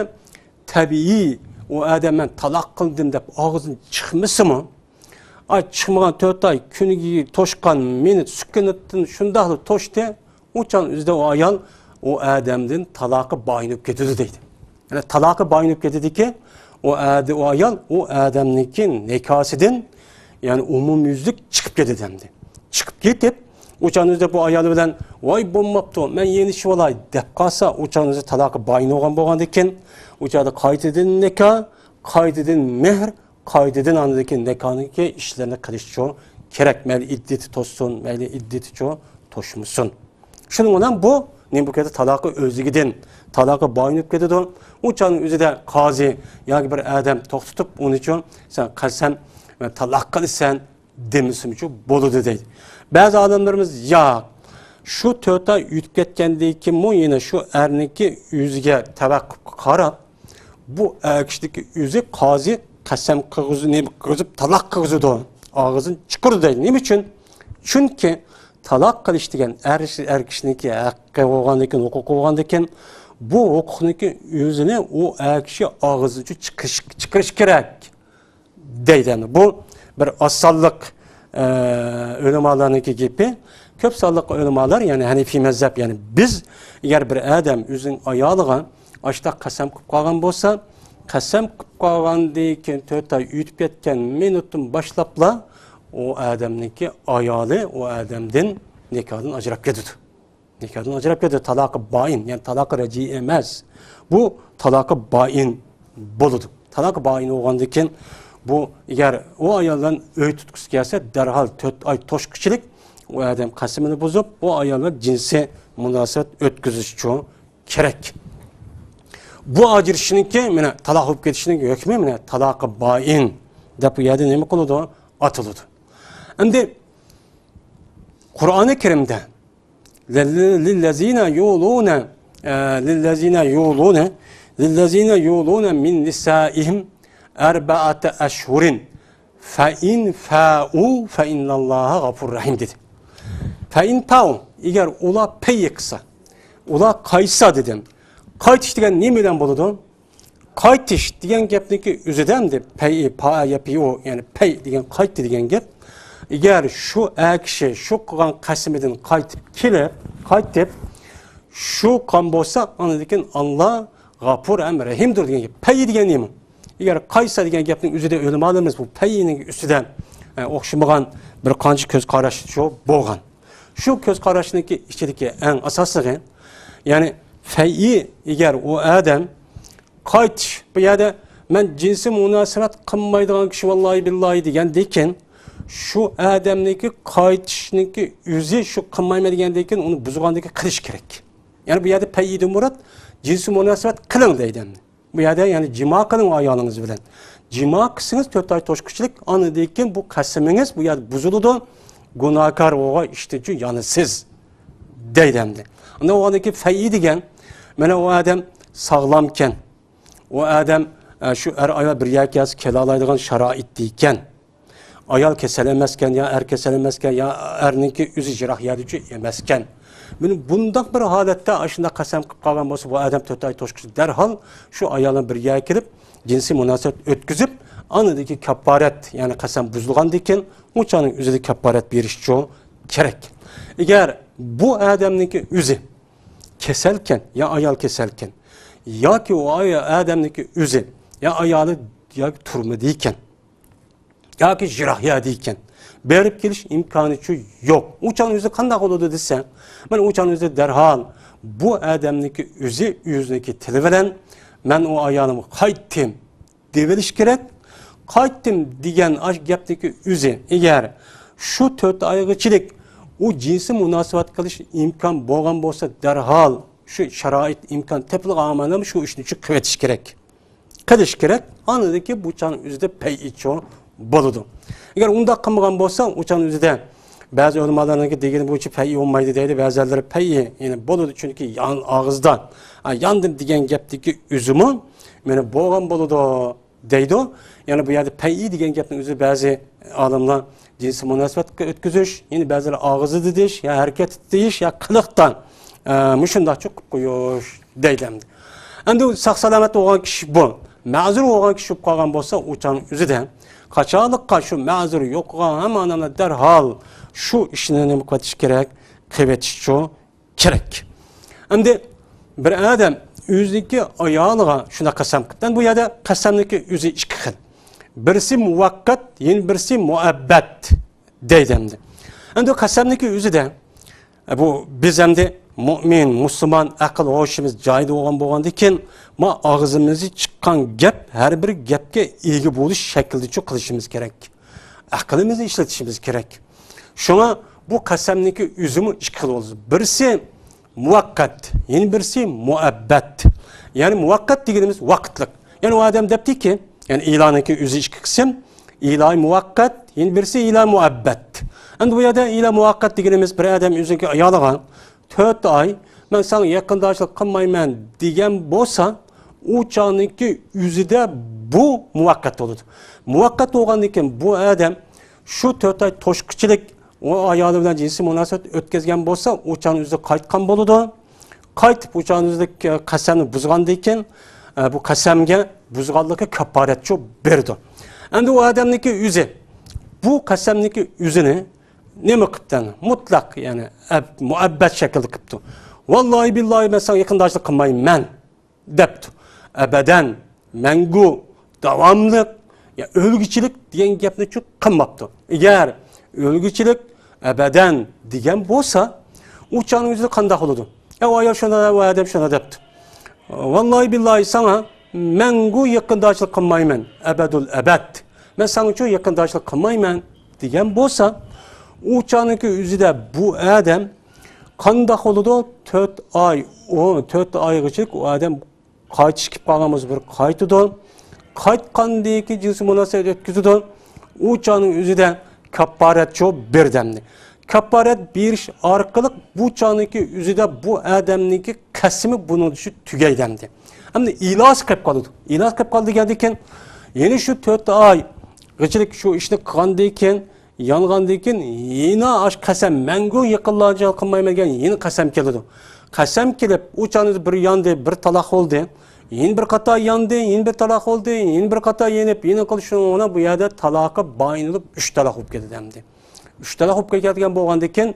تەبىئىي ئۇ ئادەم مەن تالاق قىلدىم دەپ ئاغزىدىن چىقمىسىمۇ، ئاي چىقمىغان تۆت ئاي كۈنىگە توشقان مىنۇت سېكۇنتتىن شۇنداقلا توشتى، ئۇ چاغنىڭ ئۆزىدە ئۇ ئايال ئۇ ئادەمدىن تالاقى بايىن بولۇپ كېتىدۇ دەيدۇ. يەنى تالاقى بايىن بولۇپ كېتىدىكى، ئۇ ئادە-، ئۇ ئايال ئۇ ئادەمنىڭكى نىكاسىدىن، يەنى ئومۇميۈزلۈك چىقىپ كېتىدۇ ئەمدى. چىقىپ كېتىپ، ئۇ چاغنىڭ ئۆزىدە بۇ ئايالى بىلەن، ۋاي بولماپتۇ، مەن يېنىشىۋالاي دەپ قالسا، ئۇ چاغنىڭ ئۆزىدە تالاقى بايىن بولغان بولغاندىكىن، ئۇ چاغدا قايتىدىن نىكاھ، قايتىدىن مېھىر، قايتىدىن ئاندىن كېيىن نىكاھنىڭكى ئىشلىرىنى قىلىشچۇ كېرەك. مەيلى ئىددىتى توشسۇن، مەيلى ئىددىتىچۇ توشمىسۇن. شۇنىڭ بىلەن بۇ نېمە بولۇپ كېتىدۇ؟ تالاقى ئۆزلۈكىدىن، تالاقى بايىن بولۇپ كېتىدۇ. ئۇ چاغنىڭ ئۆزىدە قازى ياكى بىر ئادەم توختىتىپ، ئۇنىچۇ سەن قەسەم ۋە تالاق قىلىسەن دېمىسىمۇچۇ بولىدۇ دەيدۇ. بەزى ئالىملىرىمىز ياق، شۇ تۆت ئاي ئۆتۈپ كەتكەندىن كېيىنمۇ يەنە شۇ ئەرنىڭكى ئۆزىگە تەۋەققۇپقا قاراپ، بۇ ئەر كىشىنىڭكى ئۆزى قازى قەسەم قىلغۇزۇپ، نېمە قىلغۇزۇپ، تالاق قىلغۇزىدۇ، ئاغزىنى چىقىرىدۇ دەيدۇ. نېمە ئۈچۈن؟ چۈنكى تالاق قىلىش دېگەن ئەر، ئەر كىشىنىڭكى ھەققى بولغاندىكىن، ھوقۇقى بولغاندىكىن، بۇ ھوقۇقنىڭكى ئۆزىنى ئۇ ئەر كىشى ئاغزىنى چىقىرىش، چىقىرىش كېرەك دەيدۇ. بۇ بىر ئاز سانلىق، ئە، ئۆلىمالارنىڭكى گېپى. كۆپ سانلىق ئۆلىمالار، يەنى ھەنىفىي مەزھەپ، يەنى بىز، ئەگەر بىر ئادەم ئۆزىنىڭ ئايالىغا ئاشۇنداق قەسەم قىلىپ قالغان بولسا، قەسەم قىلىپ قالغاندىن كېيىن تۆت ئاي ئۆتۈپ كەتكەن مىنۇتتىن باشلاپلا ئۇ ئادەمنىڭكى ئايالى ئۇ ئادەمدىن نىكاھدىن ئاجراپ كېتىدۇ. نىكاھدىن ئاجراپ كېتىدۇ. تالاقى بايىن، يەنى تالاقى رەجئىي ئەمەس. بۇ تالاقى بايىن بولىدۇ. تالاقى بايىن بولغاندىن كېيىن بۇ، ئەگەر ئۇ ئايال بىلەن ئۆي تۇتقۇسى كەلسە، دەرھال تۆت ئاي توشقۇچىلىك ئۇ ئادەم قەسىمىنى بۇزۇپ، ئۇ ئايال بىلەن جىنسىي مۇناسىۋەت ئۆتكۈزۈشچۇ كېرەك. بۇ ئاجرىشىشنىڭكى، مانا، تالاق بولۇپ كېتىشنىڭ ھۆكمى، مانا، تالاقى بايىن دەپ بۇ يەردە نېمە قىلىدۇ؟ ئاتىلىدۇ. ئەمدى قۇرئانى كەرىمدە لىللەزىنە يۇلۇنە، ئە، لىللەزىنە يۇلۇنە، لىللەزىنە يۇلۇنە مىن نىسائىھىم ئەربەئەتە ئەشھۇرىن فەئىن فەئۇ فەئىننەللاھە غەفۇر رەھىم دېدى. فەئىن فەئۇ، ئەگەر ئۇلار پەي قىلسا، ئۇلار قايتسا دېدىم. قايتىش دېگەن نېمە بىلەن بولىدۇ؟ قايتىش دېگەن گەپنىڭكى ئۆزىدە ئەمدى پەي، پائە يەپىئۇ، يەنى پەي دېگەن قايتتى دېگەن گەپ. ئەگەر شۇ ئەر كىشى شۇ قىلغان قەسىمىدىن قايتىپ كېلىپ، قايتىپ، شۇ قىلغان بولسا، ئاندىن كېيىن ئاللا غەپۇر ھەم رەھىمدۇر دېگەن گەپ. پەي دېگەن نېمە؟ ئەگەر قايتسا دېگەن گەپنىڭ ئۆزىدە ئۆلىمالىرىمىز بۇ پەينىڭ ئۈستىدە، ئە، ئوخشىمىغان بىر قانچە كۆز قاراش شۇ بولغان. شۇ كۆز قاراشنىڭكى ئىچىدىكى ئەڭ ئاساسلىقى، يەنى پەي، ئەگەر ئۇ ئادەم قايتىش، بۇ يەردە مەن جىنسىي مۇناسىۋەت قىلمايدىغان كىشى ۋاللاھى بىللاھى دېگەندىن كېيىن، شۇ ئادەمنىڭكى قايتىشنىڭكى ئۆزى شۇ قىلمايمەن دېگەندىن كېيىن ئۇنى بۇزغاندىن كېيىن قىلىش كېرەك. يەنى بۇ يەردە پەيدىن مۇراد جىنسىي مۇناسىۋەت قىلىڭ دەيدۇ ئەمدى. بۇ يەردە يەنى جىما قىلىڭ ئايالىڭىز بىلەن. جىما قىلسىڭىز تۆت ئاي توشقۇچىلىك، ئاندىن كېيىن بۇ قەسىمىڭىز بۇ يەردە بۇزۇلىدۇ. گۇناھكار بولغان ئىشتىنچۇ يانىسىز دەيدۇ ئەمدى. ئاندىن ئۇنىڭدىكى پەي دېگەن، مانا ئۇ ئادەم ساغلامكەن. ئۇ ئادەم، ئە، شۇ ئەر ئايال بىر يەرگە كەلسە كېلەلەيدىغان شارائىتتا ئىكەن. ئايال كېسەل ئەمەسكەن، يا ئەر كېسەل ئەمەسكەن، يا ئەرنىڭكى ئۆزى يىراق يەردىچۇ ئەمەسكەن. مانا بۇنداق بىر ھالەتتە ئاشۇنداق قەسەم قىلىپ قالغان بولسا، بۇ ئادەم تۆت ئاي توشقۇچە دەرھال شۇ ئايال بىلەن بىر يەرگە كېلىپ، جىنسىي مۇناسىۋەت ئۆتكۈزۈپ، ئاندىن كېيىن كاپپارەت، يەنى قەسەم بۇزۇلغاندىن كېيىن، ئۇ چاغنىڭ ئۆزىدە كاپپارەت بېرىشچۇ كېرەك. ئەگەر بۇ ئادەمنىڭكى ئۆزى كېسەلكەن، يا ئايال كېسەلكەن، ياكى ئۇ ئاي-، ئادەمنىڭكى ئۆزى، يا ئايالى، ياكى تۈرمىدە ئىكەن، ياكى يىراق يەردە ئىكەن، بېرىپ كېلىش ئىمكانىچۇ يوق. ئۇ چاغنىڭ ئۆزى قانداق بولىدۇ دېسە، مانا ئۇ چاغنىڭ ئۆزى دەرھال بۇ ئادەمنىڭكى ئۆزى ئۆزىنىڭكى تىلى بىلەن، مەن ئۇ ئايالىمغا قايتتىم دېيىۋېلىش كېرەك. قايتتىم دېگەن ئاشۇ گەپنىڭكى ئۆزى، ئەگەر شۇ تۆت ئايغىچىلىك ئۇ جىنسىي مۇناسىۋەت قىلىش ئىمكان بولغان بولسا، دەرھال شۇ شارائىت ئىمكان تېپىلغان ئامالدا شۇ ئىشنى شۇ قىلىۋېتىش كېرەك. قىلىش كېرەك. ئاندىن كېيىن بۇ چاغنىڭ ئۆزىدە پەيئىچۇ بولىدۇ. ئەگەر ئۇنداق قىلمىغان بولسا، ئۇ چاغنىڭ ئۆزىدە بەزى ئۆلىمالارنىڭكى دېگىنى بويىچە پەيئى بولمايدۇ دەيدۇ، بەزىلىرى پەيئى، يەنى بولىدۇ، چۈنكى يان ئاغزىدا، ئا، ياندىم دېگەن گەپتىكى ئۆزىمۇ، مانا، بولغان بولىدۇ دەيدۇ. يەنى بۇ يەردە پەيئى دېگەن گەپنىڭ ئۆزى بەزى ئالىملار جىنسىي مۇناسىۋەتكە ئۆتكۈزۈش، يەنە بەزىلەر ئاغزىدا دېيىش، يا ھەرىكەتتە دېيىش، يا قىلىقتا، ئە، مۇشۇنداقچە قىلىپ قويۇش دەيدۇ ئەمدى. ئەمدى ئۇ ساق-سالامەت بولغان كىشى بۇ. مەزۇر بولغان كىشى بولۇپ قالغان بولسا، ئۇ چاغنىڭ ئۆزىدە قاچانلىققا شۇ مەزۇر يوقىغان ھەممە ئادەملەر دەرھال شۇ ئىشنى نېمە قىلىۋېتىش كېرەك؟ قىلىۋېتىشچۇ كېرەك. ئەمدى بىر ئادەم ئۆزىنىڭكى ئايالىغا شۇنداق قەسەم قىلىپتۇ. بۇ يەردە قەسەمنىڭكى ئۆزى ئىككى خىل. بىرسى مۇۋەققەت، يەنە بىرسى مۇئەببەت دەيدۇ ئەمدى. ئەمدى قەسەمنىڭكى ئۆزىدە، ئە، بۇ بىز ئەمدى مۇئمىن، مۇسۇلمان، ئەقىل ھوشىمىز جايىدا بولغان بولغاندىكىن، ما ئاغزىمىزدىن چىققان گەپ، ھەر بىر گەپكە ئىگە بولۇش شەكلىدىچۇ قىلىشىمىز كېرەك. ئەقلىمىزنى ئىشلىتىشىمىز كېرەك. شۇڭا بۇ قەسەمنىڭكى ئۆزىمۇ ئىككى خىل بولىدۇ. بىرسى مۇۋەققەت، يەنە بىرسى مۇئەببەت. يەنى مۇۋەققەت دېگىنىمىز ۋاقىتلىق. يەنى ئۇ ئادەم دەپتىكى، يەنى ئىلاننىڭكى ئۆزى ئىككى قىسىم. ئىلا مۇۋەققەت، يەنە بىرسى ئىلا مۇئەببەت. ئەمدى بۇ يەردە ئىلا مۇۋەققەت دېگىنىمىز بىر ئادەم ئۆزىنىڭكى ئايالىغا تۆت ئاي مەن ساڭا يېقىنداشلىق قىلمايمەن دېگەن بولسا، ئۇ چاغنىڭكى ئۆزىدە بۇ مۇۋەققەت بولىدۇ. مۇۋەققەت بولغاندىن كېيىن بۇ ئادەم شۇ تۆت ئاي توشقۇچىلىك ئۇ ئايالى بىلەن جىنسىي مۇناسىۋەت ئۆتكەزگەن بولسا، ئۇ چاغنىڭ ئۆزىدە قايتقان بولىدۇ. قايتىپ ئۇ چاغنىڭ ئۆزىدە قەسەمنى بۇزغاندىن كېيىن، ئە، بۇ قەسەمگە بۇزغانلىقى كاپپارەتچۇ بېرىدۇ. ئەمدى ئۇ ئادەمنىڭكى ئۆزى، بۇ قەسەمنىڭكى ئۆزىنى نېمە قىپتۇ؟ مۇتلەق، يەنى ئەب-، مۇئەببەت شەكىلدە قىپتۇ. ۋاللاھى بىللاھى مەن ساڭا يېقىنداشلىق قىلمايمەن دەپتۇ. ئەبەدەن، مەڭگۈ، داۋاملىق، يا ئۆلگۈچىلىك دېگەن گەپنىچۇ قىلماپتۇ. ئەگەر ئۆلگۈچىلىك، ئەبەدەن دېگەن بولسا، ئۇ چاغنىڭ ئۆزىدە قانداق بولىدۇ؟ ئە، ئۇ ئايال شۇنى، ئۇ ئادەم شۇنى دەپتۇ. ۋاللاھى بىللاھى ساڭا مەڭگۈ يېقىنداشلىق قىلمايمەن، ئەبەدۇل ئەبەد. مەن ساڭىچۇ يېقىنداشلىق قىلمايمەن دېگەن بولسا، ئۇ چاغنىڭكى ئۆزىدە بۇ ئادەم قانداق بولىدۇ؟ تۆت ئاي، ئۇ تۆت ئايغىچە ئۇ ئادەم قايتىش كېلىپ قالغان بولسا بىر قايتىدۇ. قايتقاندىن كېيىن جىنسىي مۇناسىۋەت ئۆتكۈزىدۇ. ئۇ چاغنىڭ ئۆزىدە كاپپارەتچۇ بېرىدۇ ئەمدى. كاپپارەت بېرىش ئارقىلىق بۇ چاغنىڭكى ئۆزىدە بۇ ئادەمنىڭكى قەسىمى بۇنىڭدا شۇ تۈگەيدۇ ئەمدى. ئەمدى ئىلاھسى قېلىپ قالىدۇ. ئىلاھسى قېلىپ قالدى دېگەندىن كېيىن يەنە شۇ تۆت ئايغىچىلىك شۇ ئىشنى قىلغاندىن كېيىن، يانغاندىن كېيىن يەنە ئاشۇ قەسەم، مەڭگۈ يېقىنداشلىق قىلمايمەن دېگەن يەنە قەسەم كېلىدۇ. قەسەم كېلىپ، ئۇ چاغدا بىر ياندى، بىر تالاق بولدى. يەنە بىر قاتا ياندى، يەنە بىر تالاق بولدى، يەنە بىر قاتا يېنىپ، يەنە قىلىپ شۇنىڭ بىلەن بۇ يەردە تالاقى بايىنىلىپ ئۈچ تالاق بولۇپ كېتىدۇ ئەمدى. ئۈچ تالاق بولۇپ كېتىدىغان بولغاندىن كېيىن،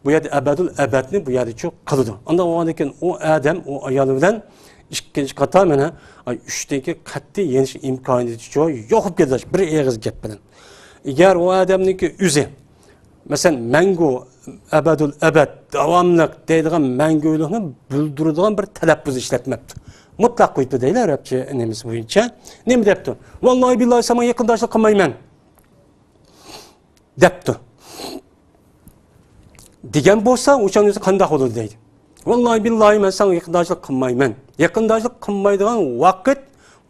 بۇ يەردە ئەبەدۇل ئەبەدنى بۇ يەردىچۇ قىلىدۇ. ئانداق بولغاندىن كېيىن ئۇ ئادەم، ئۇ ئايال بىلەن ئىككىنچى قاتا مانا، ئاي، ئۈچتىن كېيىن قەتئىي يېنىش ئىمكانىيىتىچۇ يوق بولۇپ كېتىدۇ، بىر ئېغىز گەپ بىلەن. ئەگەر ئۇ ئادەمنىڭكى ئۆزى، مەسىلەن، مەڭگۈ، ئەبەدۇل ئەبەد، داۋاملىق دەيدىغان مەڭگۈلۈكنى بىلدۈرىدىغان بىر تەلەپپۇز ئىشلەتمەپتۇ. مۇتلەق قويۇپتۇ دەيلى ئەرەبچە نېمىسى بويىچە. نېمە دەپتۇ؟ ۋاللاھى بىللاھى ساڭا يېقىنداشلىق قىلمايمەن دەپتۇ. دېگەن بولسا، ئۇ چاغنىڭ ئۆزى قانداق بولىدۇ دەيدۇ. ۋاللاھى بىللاھى مەن ساڭا يېقىنداشلىق قىلمايمەن. يېقىنداشلىق قىلمايدىغان ۋاقىت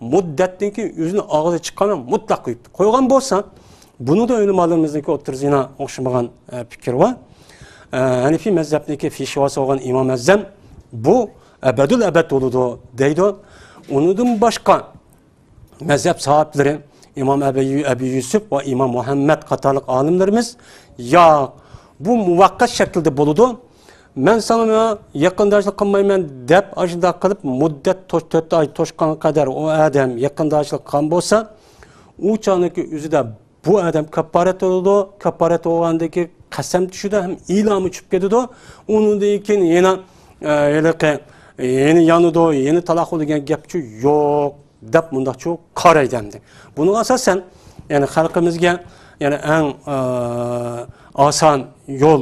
مۇددەتتىن كېيىن ئۆزىنى ئاغزى چىققان مۇتلەق قويۇپتۇ. قويغان بولسا، بۇنىڭدا ئۆلىمالىرىمىزنىڭكى ئوتتۇرىسىدا ئوخشىمىغان، ئە، پىكىر بار. ئە، ھەنىفىي مەزھەپنىڭكى پېشۋاسى بولغان ئىمام ئەزەم بۇ ئەبەدۇل ئەبەد بولىدۇ دەيدۇ. ئۇنىڭدىن باشقا مەزھەپ ساھىبلىرى ئىمام ئەبى، ئەبى يۈسۈپ ۋە ئىمام مۇھەممەد قاتارلىق ئالىملىرىمىز، ياق، بۇ مۇۋەققەت شەكىلدە بولىدۇ. مەن ساڭا يېقىنداشلىق قىلمايمەن دەپ، ئاشۇنداق قىلىپ مۇددەت توش-، تۆت ئاي توشقانغا قەدەر ئۇ ئادەم يېقىنداشلىق قىلغان بولسا، ئۇ چاغنىڭكى ئۆزىدە بۇ ئادەم كاپپارەت بولىدۇ. كاپپارەت بولغاندىن كېيىن قەسەم چۈشىدۇ ھەم ئىلامى چۈشۈپ كېتىدۇ. ئۇنىڭدىن كېيىن يەنە، ئە، ھېلىقى، يەنە يانىدۇ، يەنە تالاق بولىدۇ دېگەن گەپچۇ يوق. دەپ مۇنداقچۇ قارايدۇ ئەمدى. بۇنىڭغا ئاساسەن، يەنى خەلقىمىزگە، يەنى ئەڭ، ئە، ئاسان يول،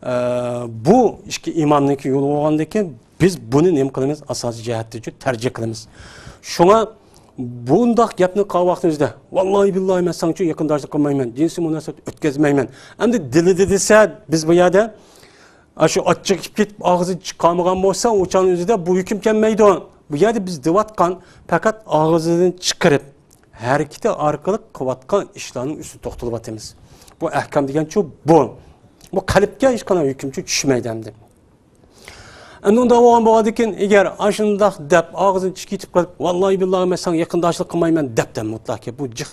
ئە، بۇ ئىككى ئىمامنىڭكى يولى بولغاندىكىن، بىز بۇنى نېمە قىلىمىز؟ ئاساسىي جەھەتتىچۇ تەرجىھ قىلىمىز. شۇڭا بۇنداق گەپنى قىلغان ۋاقتىمىزدا، ۋاللاھى بىللاھى مەن ساڭىچۇ يېقىنداشلىق قىلمايمەن، جىنسىي مۇناسىۋەت ئۆتكۈزمەيمەن. ئەمدى دىلىدا دېسە، بىز بۇ يەردە ئاشۇ ئاچچىقى كېلىپ كېتىپ ئاغزىدىن چىقارمىغان بولسا، ئۇ چاغنىڭ ئۆزىدە بۇ ھۆكۈم كەلمەيدۇ. بۇ يەردە بىز دەۋاتقان پەقەت ئاغزىدىن چىقىرىپ، ھەرىكىتى ئارقىلىق قىلىۋاتقان ئىشلارنىڭ ئۈستىدە توختىلىۋاتىمىز. بۇ ئەھكام دېگەنچۇ بۇ. بۇ قەلبكە ھېچقانداق ھۆكۈمچۇ چۈشمەيدۇ ئەمدى. ئەمدى ئۇنداق بولغان بولغاندىكىن، ئەگەر ئاشۇنداق دەپ ئاغزىدىن چىقىپ كېتىپ قېلىپ، ۋاللاھى بىللاھى مەن ساڭا يېقىنداشلىق قىلمايمەن دەپتۇ مۇتلەق. بۇ جىق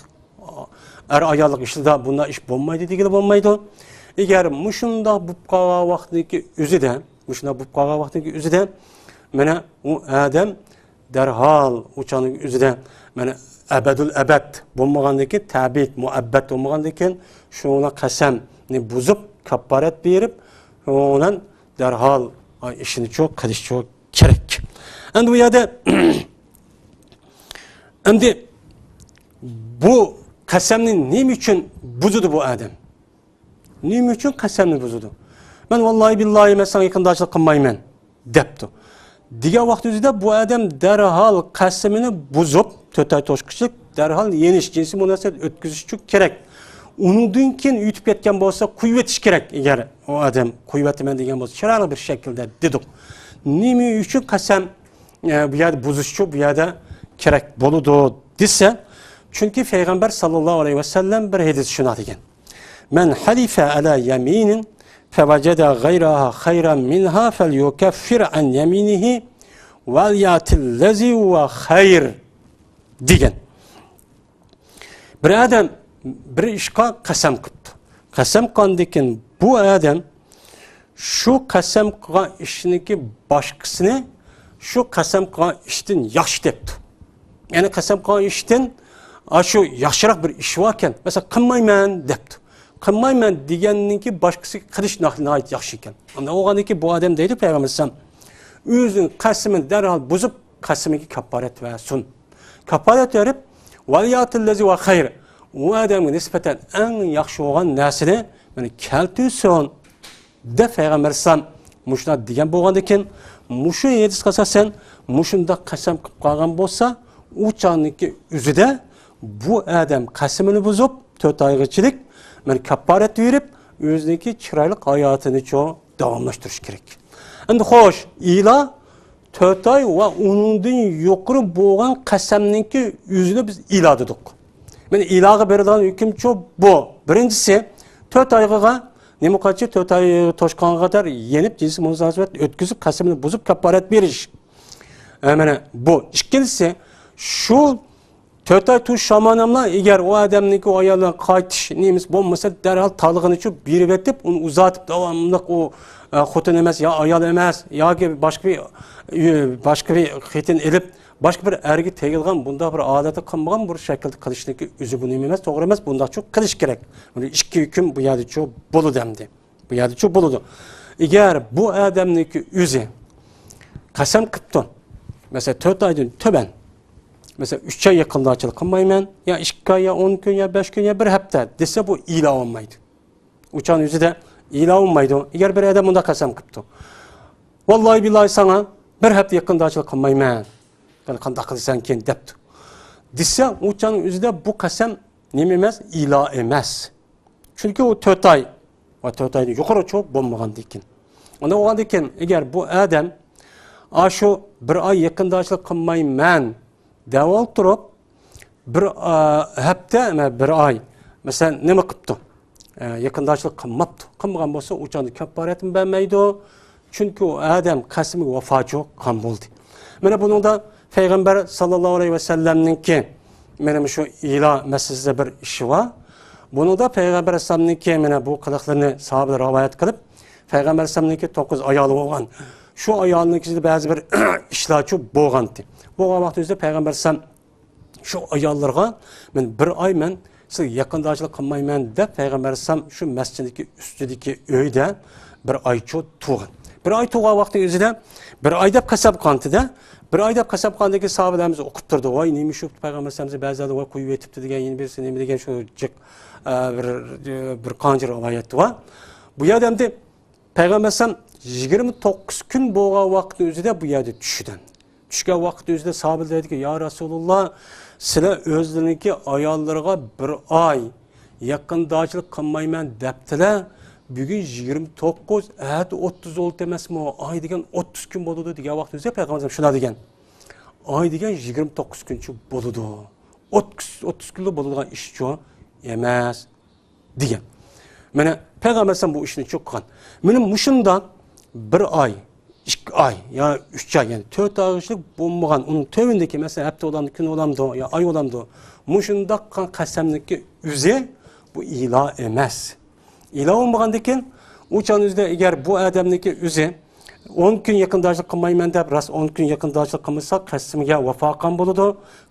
ئەر ئاياللىق ئىشلىدا بۇنداق ئىش بولمايدۇ دېگىلى بولمايدۇ. ئەگەر مۇشۇنداق بولۇپ قالغان ۋاقىتنىڭكى ئۆزىدە، مۇشۇنداق بولۇپ قالغان ۋاقىتنىڭكى ئۆزىدە، مانا ئۇ ئادەم دەرھال ئۇ چاغنىڭ ئۆزىدە، مانا، ئەبەدۇل ئەبەد بولمىغاندىكىن، تەبىت، مۇئەببەت بولمىغاندىكىن، شۇنىڭ قەسەمنى بۇزۇپ، كاپپارەت بېرىپ، شۇنىڭ بىلەن دەرھال ئىشىنىچۇ قىلىشچۇ كېرەك. ئەمدى بۇ يەردە، ئەمدى بۇ قەسەمنى نېمە ئۈچۈن بۇزىدۇ بۇ ئادەم؟ نېمە ئۈچۈن قەسەمنى بۇزىدۇ؟ مەن ۋاللاھى بىللاھى مەن ساڭا يېقىنداشلىق قىلمايمەن دەپتۇ. دېگەن ۋاقتى ئۆزىدە بۇ ئادەم دەرھال قەسىمىنى بۇزۇپ، تۆت ئاي توشقۇچىلىق دەرھال يېنىش، جىنسىي مۇناسىۋەت ئۆتكۈزۈشچۇ كېرەك. ئۇنىڭدىن كېيىن ئۆتۈپ كەتكەن بولسا قويۇۋېتىش كېرەك. ئەگەر ئۇ ئادەم قويۇۋېتىمەن دېگەن بولسا، چىرايلىق بىر شەكىلدە دېدۇق. نېمە ئۈچۈن قەسەم ئە، بۇ يەردە بۇزۇشچۇ، بۇ يەردە كېرەك بولىدۇ دېسە، چۈنكى پەيغەمبەر ساللاللاھۇ ئەلەيھى ۋەسەللەم بىر ھەدىس شۇنداق دېگەن: مەن ھەلىفە ئەلا يەمىنىن فەۋەجەدە غەيرەھا خەيرەن مىنھا فەليۇكەففىر ئەن يەمىنىھى ۋەليەتىللەزى ھۇۋە خەير دېگەن. بىر ئادەم بىر ئىشقا قەسەم قىپتۇ. قەسەم قىلغاندىكىن بۇ ئادەم شۇ قەسەم قىلغان ئىشنىڭكى باشقىسىنى شۇ قەسەم قىلغان ئىشتىن ياخشى دەپتۇ. يەنى قەسەم قىلغان ئىشتىن، ئا، شۇ ياخشىراق بىر ئىش باركەن، مەسىلەن، قىلمايمەن دەپتۇ. قىلمايمەن دېگەننىڭكى باشقىسى قىلىش ناھايىتى ياخشى ئىكەن. ئاندىن بولغاندىكىن بۇ ئادەم دەيدۇ پەيغەمبەر ئەلەيھىسسالام، ئۆزىنىڭ قەسىمىنى دەرھال بۇزۇپ، قەسىمىگە كاپپارەت بەرسۇن. كاپپارەت بېرىپ، ۋەليەتىللەزى ھۇۋە خەير، ئۇ ئادەمگە نىسبەتەن ئەڭ ياخشى بولغان نەرسىنى، يەنى، كەلتۈرسۇن، دەپ پەيغەمبەر ئەلەيھىسسالام مۇشۇنداق دېگەن بولغاندىكىن، مۇشۇ ھەدىسكە ئاساسەن مۇشۇنداق قەسەم قىلىپ قالغان بولسا، ئۇ چاغنىڭكى ئۆزىدە بۇ ئادەم قەسىمىنى بۇزۇپ، تۆت ئايغىچىلىك، مانا، كاپپارەت بېرىپ، ئۆزىنىڭكى چىرايلىق ھاياتىنىچۇ داۋاملاشتۇرۇشى كېرەك. ئەمدى خوش، ئىلا تۆت ئاي ۋە ئۇنىڭدىن يۇقىرى بولغان قەسەمنىڭكى ئۆزىنى بىز ئىلا دېدۇق. مانا، ئىلاغا بېرىدىغان ھۆكۈمچۇ بۇ. بىرىنچىسى، تۆت ئايغىغا، نېمە قانچە، تۆت ئاي توشقانغا قەدەر يېنىپ، جىنسىي مۇناسىۋەت ئۆتكۈزۈپ، قەسىمىنى بۇزۇپ، كاپپارەت بېرىش. ئە، مانا بۇ. ئىككىنچىسى، شۇ تۆت ئاي توشۇش زامانىملا ئەگەر ئۇ ئادەمنىڭكى ئۇ ئايالدىن قايتىش نېمىسى بولمىسا، دەرھال تالىقىنىچۇ بېرىۋېتىپ، ئۇنى ئۇزارتىپ، داۋاملىق ئۇ، ئە، خوتۇن ئەمەس يا ئايال ئەمەس ياكى باشقا بىر، ئۆ-، باشقا بىر خوتۇن ئېلىپ، باشقا بىر ئەرگە تېگىلغان بۇنداق بىر ھالەتتە قىلمىغان بىر شەكىلدە قىلىشنىڭكى ئۆزى بۇ نېمە ئەمەس، توغرا ئەمەس، بۇنداقچۇ قىلىش كېرەك. بۇنى ئىككى ھۆكۈم بۇ يەردىچۇ بولىدۇ ئەمدى. بۇ يەردىچۇ بولىدۇ. ئەگەر بۇ ئادەمنىڭكى ئۆزى قەسەم قىپتۇ، مەسىلەن، تۆت ئايدىن تۆۋەن، مەسىلەن، ئۈچ ئاي يېقىنداشچىلىق قىلمايمەن، يا ئىككى ئاي، يا ئون كۈن، يا بەش كۈن، يا بىر ھەپتە دېسە، بۇ ئىلا بولمايدۇ. ئۇ چاغنىڭ ئۆزىدە ئىلا بولمايدۇ. ئەگەر بىر ئادەم مۇنداق قەسەم قىپتۇ، ۋاللاھى بىللاھى ساڭا بىر ھەپتە يېقىنداشچىلىق قىلمايمەن، يەنى قانداق قىلىسەنكىن دەپتۇ، دېسە، ئۇ چاغنىڭ ئۆزىدە بۇ قەسەم نېمە ئەمەس؟ ئىلا ئەمەس. چۈنكى ئۇ تۆت ئاي ۋە تۆت ئايدىن يۇقىرىچۇ بولمىغاندىكىن. ئۇنداق بولغاندىكىن، ئەگەر بۇ ئادەم ئاشۇ بىر ئاي يېقىنداشلىق قىلمايمەن دەۋالتۇرۇپ، بىر، ئا، ھەپتە، مە، بىر ئاي، مەسىلەن، نېمە قىپتۇ؟ ئە، يېقىنداشلىق قىلماپتۇ. قىلمىغان بولسا، ئۇ چاغدا كاپپارەتمۇ بەرمەيدۇ. چۈنكى ئۇ ئادەم قەسىمىگە ۋاپاچۇ قىلغان بولدى. مانا بۇنىڭدا پەيغەمبەر ساللاللاھۇ ئەلەيھى ۋەسەللەمنىڭكى مانا مۇشۇ ئىلا مەسىلىسىدە بىر ئىشى بار. بۇنىڭدا پەيغەمبەر ئەلەيھىسسالامنىڭكى مانا بۇ قىلىقلىرىنى ساھابىلەر رىۋايەت قىلىپ، پەيغەمبەر ئەلەيھىسسالامنىڭكى توققۇز ئايالى بولغان. شۇ ئايالنىڭ ئىچىدە بەزى بىر ئىشلارچۇ بولغانتى. بولغان ۋاقتى ئۆزىدە پەيغەمبەر ئەلەيھىسسالام شۇ ئاياللارغا، مەن بىر ئاي مەن سىزگە يېقىنداشلىق قىلمايمەن دەپ، پەيغەمبەر ئەلەيھىسسالام شۇ مەسچىتتىكى ئۈستىدىكى ئۆيدە بىر ئايچۇ تۇرغان. بىر ئاي تۇرغان ۋاقتى ئۆزىدە، بىر ئاي دەپ قەسەم قىلغانتىدە، بىر ئاي دەپ قەسەم قىلغاندىن كېيىن ساھابىلەرمىز ئۇقۇپ تۇردى. ۋاي، نېمە شۇ پەيغەمبەر ئەلەيھىسسالام بەزىلەردە ۋاي قويۇۋېتىپتۇ دېگەن يەنە بىرسى نېمە دېگەن شۇ جىق، ئە، بىر، بىر قانچە رىۋايەت بار. بۇ يەردە ئەمدى پەيغەمبەر ئەلەيھىسسالام يىگىرمە توققۇز كۈن بولغان ۋاقىتنىڭ ئۆزىدە بۇ يەردە چۈشىدۇ. چۈشكەن ۋاقىتنىڭ ئۆزىدە ساھابىلەر دەيدىكى، يا رەسۇلۇللا، سىلەر ئۆزلىرىنىڭكى ئاياللىرىغا بىر ئاي يېقىنداشلىق قىلمايمەن دەپتىلە، بۈگۈن يىگىرمە توققۇز، ئەتە ئوتتۇز بولدى ئەمەسمۇ؟ ئاي دېگەن ئوتتۇز كۈن بولىدۇ دېگەن ۋاقىتنىڭ ئۆزىدە پەيغەمبەر ئەلەيھىسسالام شۇنداق دېگەن. ئاي دېگەن يىگىرمە توققۇز كۈنچۇ بولىدۇ. ئوتتۇز، ئوتتۇز كۈنلا بولىدىغان ئىشچۇ ئەمەس. دېگەن. مانا، پەيغەمبەر ئەلەيھىسسالام بۇ ئىشنى چوققان. مانا مۇشۇنداق بىر ئاي، ئىككى ئاي يا ئۈچ ئاي، يەنى تۆت ئايغىچىلىك بولمىغان، ئۇنىڭ تۆۋىنىدىكى، مەسىلەن، ھەپتە بولامدۇ، كۈن بولامدۇ يا ئاي بولامدۇ، مۇشۇنداق قىلغان قەسەمنىڭكى ئۆزى بۇ ئىلا ئەمەس. ئىلا بولمىغاندىكىن، ئۇ چاغنىڭ ئۆزىدە ئەگەر بۇ ئادەمنىڭكى ئۆزى ئون كۈن يېقىنداشلىق قىلمايمەن دەپ، راست ئون كۈن يېقىنداشلىق قىلمىسا، قەسىمگە ۋاپا قىلغان بولىدۇ.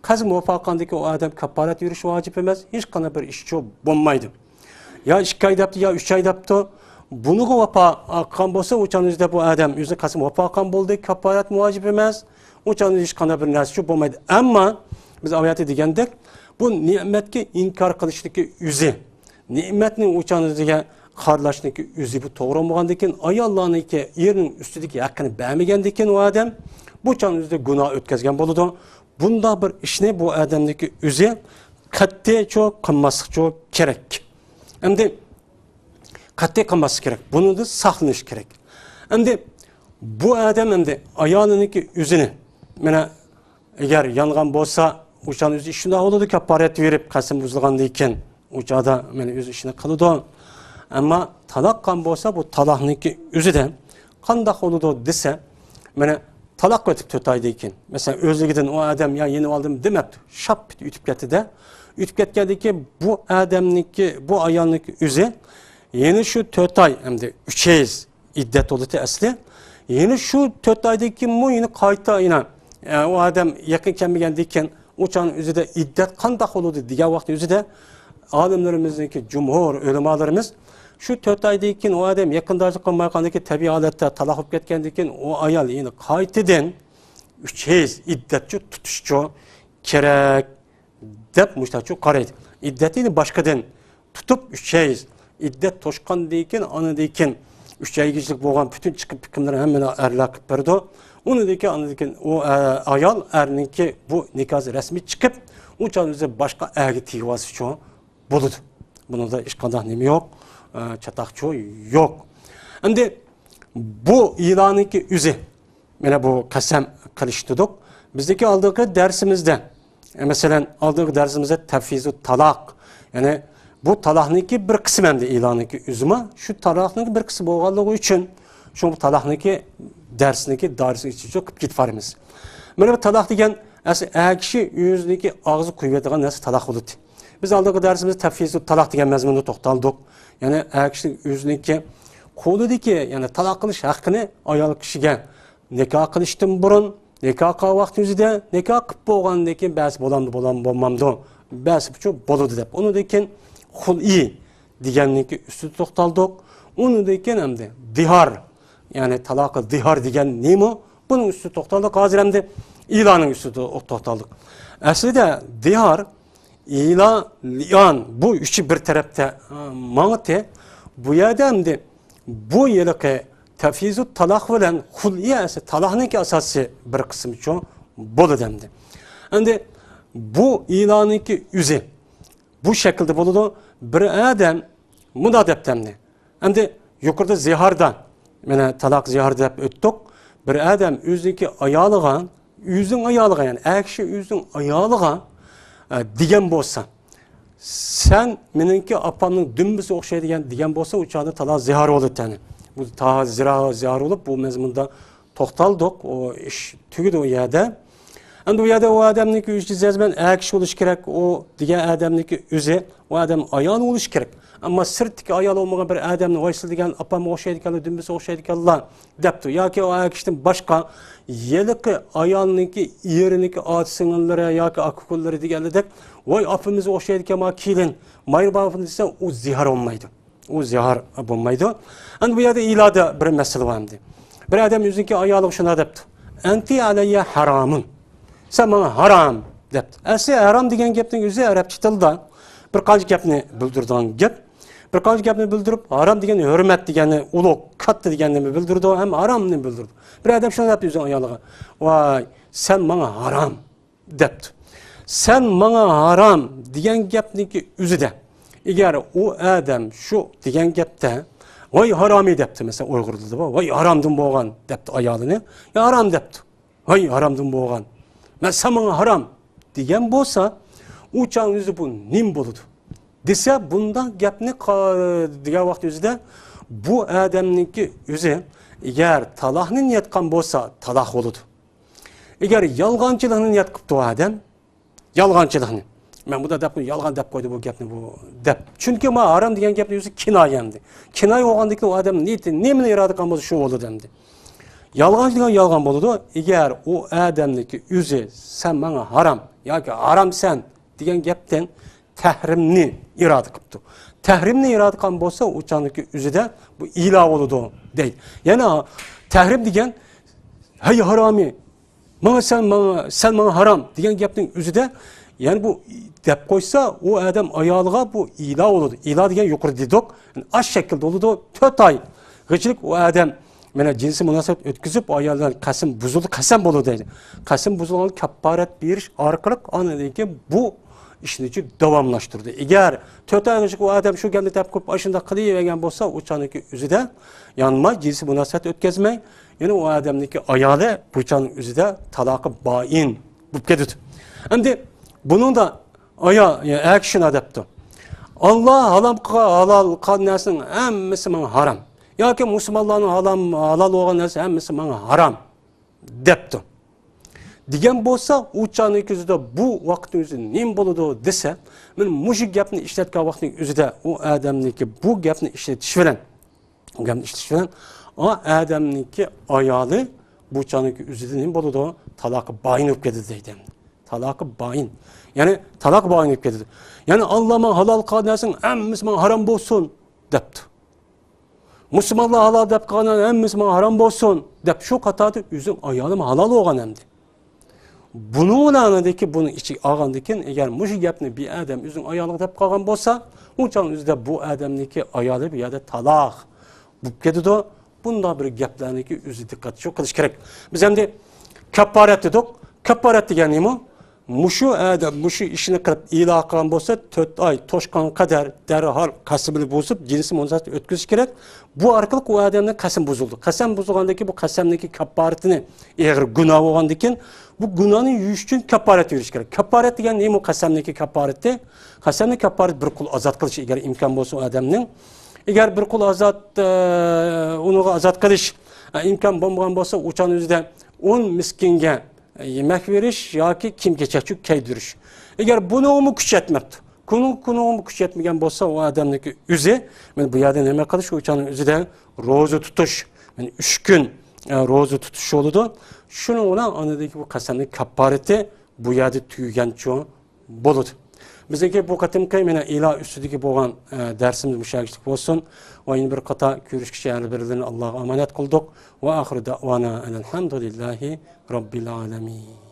قەسىم ۋاپا قىلغاندىكىن ئۇ ئادەم كاپپارەت بېرىش ۋاجىپ ئەمەس، ھېچقانداق بىر ئىشچۇ بولمايدۇ. يا ئىككى ئاي دەپتۇ، يا ئۈچ ئاي دەپتۇ. بۇنىڭغا ۋاپا قىلغان بولسا، ئۇ چاغنىڭ ئۆزىدە بۇ ئادەم ئۆزىنىڭ قەسىم ۋاپا قىلغان بولدى، كاپپارەت ۋاجىپ ئەمەس. ئۇ چاغنىڭ ھېچقانداق بىر نەرسىچۇ بولمايدۇ. ئەمما بىز ئايەتتە دېگەندەك، بۇ نېمەتكە ئىنكار قىلىشنىڭكى ئۆزى، نېمەتنى ئۇ چاغنىڭ ئۆزىگە خارلاشنىڭكى ئۆزى بۇ توغرا بولمىغاندىكىن، ئاياللارنىڭكى ئېرىنىڭ ئۈستىدىكى ھەققىنى بەرمىگەندىكىن ئۇ ئادەم بۇ چاغنىڭ ئۆزىدە گۇناھ ئۆتكەزگەن بولىدۇ. بۇنداق بىر ئىشنى بۇ ئادەمنىڭكى ئۆزى قەتئىيچۇ قىلماسلىقچۇ كېرەك. ئەمدى قەتئىي قىلماسلىق كېرەك. بۇنىڭدىن ساقلىنىش كېرەك. ئەمدى بۇ ئادەم ئەمدى ئايالىنىڭكى ئۆزىنى، مانا، ئەگەر يانغان بولسا، ئۇ چاغدا ئۆزى ئىش شۇنداق بولىدۇ، كاپپارەت بېرىپ، قەسەم بۇزۇلغاندىن كېيىن، ئۇ چاغدا مانا ئۆز ئىشىنى قىلىدۇ. ئەمما تالاق قىلغان بولسا، بۇ تالاقنىڭكى ئۆزىدە قانداق بولىدۇ دېسە، مانا، تالاق ئۆتۈپ تۆت ئايدىن كېيىن، مەسىلەن، ئۆزلۈكىدىن ئۇ ئادەم يا يېنىۋالدىم دېمەپتۇ، شاپ ئۆتۈپ كەتتى-دە. ئۆتۈپ كەتكەندىن كېيىن بۇ ئادەمنىڭكى، بۇ ئايالنىڭكى ئۆزى يەنە شۇ تۆت ئاي، ئەمدى ئۈچ ھەيز ئىددەت بولىدۇ ئەسلى. يەنە شۇ تۆت ئايدىن كېيىنمۇ يەنە قايتا يەنە، ئە، ئۇ ئادەم يېقىن كەلمىگەندىن كېيىن ئۇ چاغنىڭ ئۆزىدە ئىددەت قانداق بولىدۇ دېگەن ۋاقىتنىڭ ئۆزىدە ئالىملىرىمىزنىڭكى جۇمھۇر ئۆلىمالىرىمىز شۇ تۆت ئايدىن كېيىن ئۇ ئادەم يېقىنداشلىق قىلمايۋاتقاندىكى تەبىئىي ھالەتتە تالاق بولۇپ كەتكەندىن كېيىن ئۇ ئايال يەنە قايتىدىن ئۈچ ھەيز ئىددەتچۇ تۇتۇشچۇ كېرەك دەپ مۇشتاچۇ قارايدۇ. ئىددەتنى باشقىدىن تۇتۇپ ئۈچ ھەيز ئىددەت توشقاندىن كېيىن، ئاندىن كېيىن ئۈچ ھەيزلىك بولغان پۈتۈن چىقىم پىقىملىرى ھەممىنى ئەرلەر قىلىپ بېرىدۇ. ئۇنىڭدىن كېيىن، ئاندىن كېيىن ئۇ، ئە، ئايال ئەرنىڭكى بۇ نىكاھى رەسمىي چىقىپ، ئۇ چاغدا ئۆزى باشقا ئەرگە تېگىۋالسىچۇ بولىدۇ. بۇنىڭدا ھېچقانداق نېمە يوق، ئە، چاتاقچۇ يوق. ئەمدى بۇ ئىلاننىڭكى ئۆزى، مانا بۇ قەسەم قىلىش دېدۇق. بىزدىكى ئالدىنقى دەرسىمىزدە، ئە، مەسىلەن، ئالدىنقى دەرسىمىزدە تەفۋىزۇ تالاق، يەنى بۇ تالاقنىڭكى بىر قىسمى ئەمدى ئىلاننىڭكى ئۆزىمۇ شۇ تالاقنىڭكى بىر قىسمى بولغانلىقى ئۈچۈن، شۇ تالاقنىڭكى دەرسنىڭكى دائىرىسىنىڭ ئىچىدە قىلىپ كېتىپ بارىمىز. مانا بۇ تالاق دېگەن ئەسلى ئەر كىشى ئۆزىنىڭكى ئاغزى قويۇۋېتىدىغان نەرسە تالاق بولىدۇ. بىز ئالدىنقى دەرسىمىزدە تەفۋىزۇ تالاق دېگەن مەزمۇندا توختالدۇق. يەنى ئەر كىشى ئۆزىنىڭكى قولىدىكى، يەنى تالاق قىلىش ھەققىنى ئايال كىشىگە نىكاھ قىلىشتىن بۇرۇن، نىكاھ قىلغان ۋاقتى ئۆزىدە، نىكاھ قىلىپ بولغاندىن كېيىن بەرسە بولامدۇ، بولام-، بولمامدۇ؟ بەرسە بولىدۇ دەپ. ئۇنىڭدىن كېيىن خۇلئى دېگەننىڭكى ئۈستىدە توختالدۇق. ئۇنىڭدىن كېيىن ئەمدى دىھار، يەنى تالاقى دىھار دېگەن نېمە؟ بۇنىڭ ئۈستىدە توختالدۇق. ھازىر ئەمدى ئىلاننىڭ ئۈستىدە توختالدۇق. ئەسلىدە دىھار، ئىلا، لىئان، بۇ ئۈچى بىر تەرەپتە، ئە، ماڭىتى. بۇ يەردە ئەمدى بۇ ھېلىقى تەفۋىزۇ تالاق بىلەن خۇلئى ئەسلى تالاقنىڭكى ئاساسىي بىر قىسمىچۇ بولىدۇ ئەمدى. ئەمدى بۇ ئىلاننىڭكى ئۆزى بۇ شەكىلدە بولىدۇ. بىر ئادەم مۇنداق دەپتۇ ئەمدى. ئەمدى يۇقىرىدا زىھاردا، مانا تالاق زىھار دەپ ئۆتتۇق. بىر ئادەم ئۆزىنىڭكى ئايالىغا، ئۆزىنىڭ ئايالىغا، يەنى ئەر كىشى ئۆزىنىڭ ئايالىغا، ئە، دېگەن بولسا، «سەن مېنىڭكى ئاپامنىڭ دۈمبىسى ئوخشايدىكەن» دېگەن بولسا، ئۇ چاغدا تالاق زىھار بولىدۇ، يەنى. بۇ تالاق زىرا-، زىھار بولۇپ، بۇ مەزمۇندا توختالدۇق، ئۇ ئىش تۈگىدى ئۇ يەردە. ئەمدى ئۇ يەردە ئۇ ئادەمنىڭكى ئۆزى جەزمەن ئەر كىشى بولۇشى كېرەك، ئۇ دېگەن ئادەمنىڭكى ئۆزى، ئۇ ئادەم ئايال بولۇشى كېرەك. ئەمما سىرتتىكى ئايال بولمىغان بىر ئادەمنى، «ۋاي، سىلەر دېگەن ئاپامغا ئوخشايدىكەنلا، دۈمبىسى ئوخشايدىكەنلا» دەپتۇ. ياكى ئۇ ئەر كىشىدىن باشقا ھېلىقى ئايالنىڭكى ئېرىنىڭكى ئاچا سىڭىللىرى ياكى ئاكا ئۇكىلىرى دېگەنلىرىدەك، «ۋاي، ئاپىمىز ئوخشايدىكەن، ما كېلىن، مايرىبان ئاپىمىز» دېسە، ئۇ زىھار بولمايدۇ. ئۇ زىھار بولمايدۇ. ئەمدى بۇ يەردە ئىلادا بىر مەسىلە بار ئەمدى. بىر ئادەم ئۆزىنىڭكى ئايالىغا شۇنداق دەپتۇ، «ئەنتى ئەلەييە ھارامۇن. سەن ماڭا ھارام» دەپتۇ. ئەسلى ھارام دېگەن گەپنىڭ ئۆزى ئەرەبچە تىلدا بىر قانچە گەپنى بىلدۈرىدىغان گەپ. بىر قانچە گەپنى بىلدۈرۈپ، ھارام دېگەن ھۆرمەت دېگەننى، ئۇلۇغ، كاتتا دېگەننى بىلدۈرىدۇ، ھەم ھارامنى بىلدۈرىدۇ. بىر ئادەم شۇنداق دەپتۇ ئۆزىنىڭ ئايالىغا، «ۋاي، سەن ماڭا ھارام» دەپتۇ. «سەن ماڭا ھارام» دېگەن گەپنىڭكى ئۆزىدە، ئەگەر ئۇ ئادەم شۇ دېگەن گەپتە، «ۋاي ھارامى» دەپتۇ، مەسىلەن، ئۇيغۇر تىلىدا بار، «ۋاي ھارامدىن بولغان» دەپتۇ ئايالىنى، «يا ھارام» دەپتۇ، «ۋاي ھارامدىن بولغان، مەن سەن ماڭا ھارام» دېگەن بولسا، ئۇ چاغنىڭ ئۆزى بۇ نېمە بولىدۇ؟ دېسە، بۇنداق گەپنى قا-، دېگەن ۋاقىت ئۆزىدە بۇ ئادەمنىڭكى ئۆزى ئەگەر تالاقنى نىيەت قىلغان بولسا، تالاق بولىدۇ. ئەگەر يالغانچىلىقنى نىيەت قىپتۇ ئادەم، يالغانچىلىقنى. مەن بۇنداق دەپ، يالغان دەپ قويدى بۇ گەپنى، بۇ دەپ. چۈنكى ما ھارام دېگەن گەپنى ئۆزى كىنايە ئەمدى. كىنايە بولغاندىن كېيىن ئۇ ئادەم نىيىتى نېمىنى ئىرادە قىلغان بولسا، شۇ بولىدۇ ئەمدى. يالغان دېگەن يالغان بولىدۇ. ئەگەر ئۇ ئادەمنىڭكى ئۆزى، «سەن ماڭا ھارام» ياكى «ھارامسەن» دېگەن گەپتىن تەھرىمنى ئىرادە قىپتۇ. تەھرىمنى ئىرادە قىلغان بولسا، ئۇ چاغنىڭكى ئۆزىدە بۇ ئىلا بولىدۇ دەيدۇ. يەنە تەھرىم دېگەن، «ھەي ھارامى، ماڭا سەن، ماڭا، سەن ماڭا ھارام» دېگەن گەپنىڭ ئۆزىدە، يەنى بۇ دەپ قويسا، ئۇ ئادەم ئايالىغا بۇ ئىلا بولىدۇ. ئىلا دېگەن يۇقىرىدا دېدۇق، ئاش شەكىلدە بولىدۇ. تۆت ئاي غىچلىك ئۇ ئادەم مانا جىنسىي مۇناسىۋەت ئۆتكۈزۈپ، ئايال بىلەن قەسەم بۇزۇلدى، قەسەم بولىدۇ دەيدۇ. قەسەم بۇزۇلغان كاپپارەت بېرىش ئارقىلىق ئاندىن كېيىن بۇ ئىشنى داۋاملاشتۇردى. ئەگەر تۆت ئاي غىچلىك ئۇ ئادەم شۇ گەپنى دەپ قويۇپ، ئاشۇنداق قىلىۋەرگەن بولسا، ئۇ چاغنىڭكى ئۆزىدە يانماي جىنسىي مۇناسىۋەت ئۆتكۈزمەي، يەنى ئۇ ئادەمنىڭكى ئايالى بۇ چاغنىڭ ئۆزىدە تالاقى بايىن بولۇپ كېتىدۇ. ئەمدى بۇنىڭدا ئايال، يەنى ئەر كىشى شۇنداق دەپتۇ: «ئاللا ھالال قىلغان، ھالال قىلغان نەرسىنىڭ ھەممىسى ماڭا ھارام. ياكى مۇسۇلمانلارنىڭ ھالال، ھالال بولغان نەرسە ھەممىسى ماڭا ھارام» دەپتۇ. دېگەن بولسا، ئۇ چاغنىڭ ئۆزىدە بۇ ۋاقىتنىڭ ئۆزىدە نېمە بولىدۇ دېسە، مانا مۇشۇ گەپنى ئىشلەتكەن ۋاقىتنىڭ ئۆزىدە ئۇ ئادەمنىڭكى بۇ گەپنى ئىشلىتىش بىلەن، بۇ گەپنى ئىشلىتىش بىلەن ئۇ ئادەمنىڭكى ئايالى بۇ چاغنىڭكى ئۆزىدە نېمە بولىدۇ؟ تالاقى بايىن بولۇپ كېتىدۇ دەيدۇ. تالاقى بايىن. يەنى تالاقى بايىن بولۇپ كېتىدۇ. يەنى، «ئاللا ماڭا ھالال قىلغان نەرسىنىڭ ھەممىسى ماڭا ھارام بولسۇن» دەپتۇ. «مۇسۇلمانلار ھالال دەپ قىلغان ھەممىسى ماڭا ھارام بولسۇن» دەپ، شۇ قاتاردا ئۆزىنىڭ ئايالىمۇ ھالال بولغان ئەمدى. بۇنىڭ بىلەن ئاندىكى بۇنى ئىچىگە ئالغاندىن كېيىن، ئەگەر مۇشۇ گەپنى بىر ئادەم ئۆزىنىڭ ئايالىغا دەپ قالغان بولسا، ئۇ چاغنىڭ ئۆزىدە بۇ ئادەمنىڭكى ئايالى بۇ يەردە تالاق بولۇپ كېتىدۇ. بۇنداق بىر گەپلەرنىڭكى ئۆزى دىققەت شۇ قىلىش كېرەك. بىز ئەمدى كاپپارەت دېدۇق. كاپپارەت دېگەن نېمە؟ مۇشۇ ئادەم مۇشۇ ئىشنى قىلىپ ئىلا قىلغان بولسا، تۆت ئاي توشقان قەدەر دەرھال قەسىمىنى بۇزۇپ، جىنسىي مۇناسىۋەت ئۆتكۈزۈش كېرەك. بۇ ئارقىلىق ئۇ ئادەمنىڭ قەسىمى بۇزۇلدى. قەسەم بۇزۇلغاندىن كېيىن، بۇ قەسەمنىڭكى كاپپارىتىنى، ئېغىر گۇناھ بولغاندىن كېيىن، بۇ گۇناھنى يۇيۇش ئۈچۈن كاپپارەت بېرىش كېرەك. كاپپارەت دېگەن نېمە؟ قەسەمنىڭكى كاپپارىتى. قەسەمنىڭ كاپپارىتى بىر قۇل ئازاد قىلىش، ئەگەر ئىمكان بولسا ئۇ ئادەمنىڭ. ئەگەر بىر قۇل ئازاد، ئە، ئۇنىڭغا ئازاد قىلىش، ئە، ئىمكان بولمىغان بولسا، ئۇ چاغنىڭ ئۆزىدە ئون مىسكىنگە يېمەك بېرىش ياكى كىيىم-كېچەكچە كىيدۈرۈش. ئەگەر بۇنىڭغىمۇ كۈچ يەتمەپتۇ، بۇنىڭ، بۇنىڭغىمۇ كۈچ يەتمىگەن بولسا، ئۇ ئادەمنىڭكى ئۆزى، مانا بۇ يەردە نېمە قىلىش، ئۇ چاغنىڭ ئۆزىدە روزا تۇتۇش، مانا ئۈچ كۈن، ئە، روزا تۇتۇش بولىدۇ. شۇنىڭ بىلەن ئاندىكى بۇ قەسەمنىڭ كاپپارىتى بۇ يەردە تۈگىگەنچۇ بولىدۇ. بىزنىڭكى بۇ قېتىمقى مانا ئىلا ئۈستىدىكى بولغان، ئە، دەرسىمىز مۇشۇ يەرگىچىلىك بولسۇن. ۋە يەنە بىر قاتا كۆرۈشكىچە ھەر بىرلىرىنى ئاللاغا ئامانەت قىلدۇق. ۋە ئاخىرۇ دەئۋانا ئەنىل ھەمدۇلىللاھى رەببىل ئالەمىن.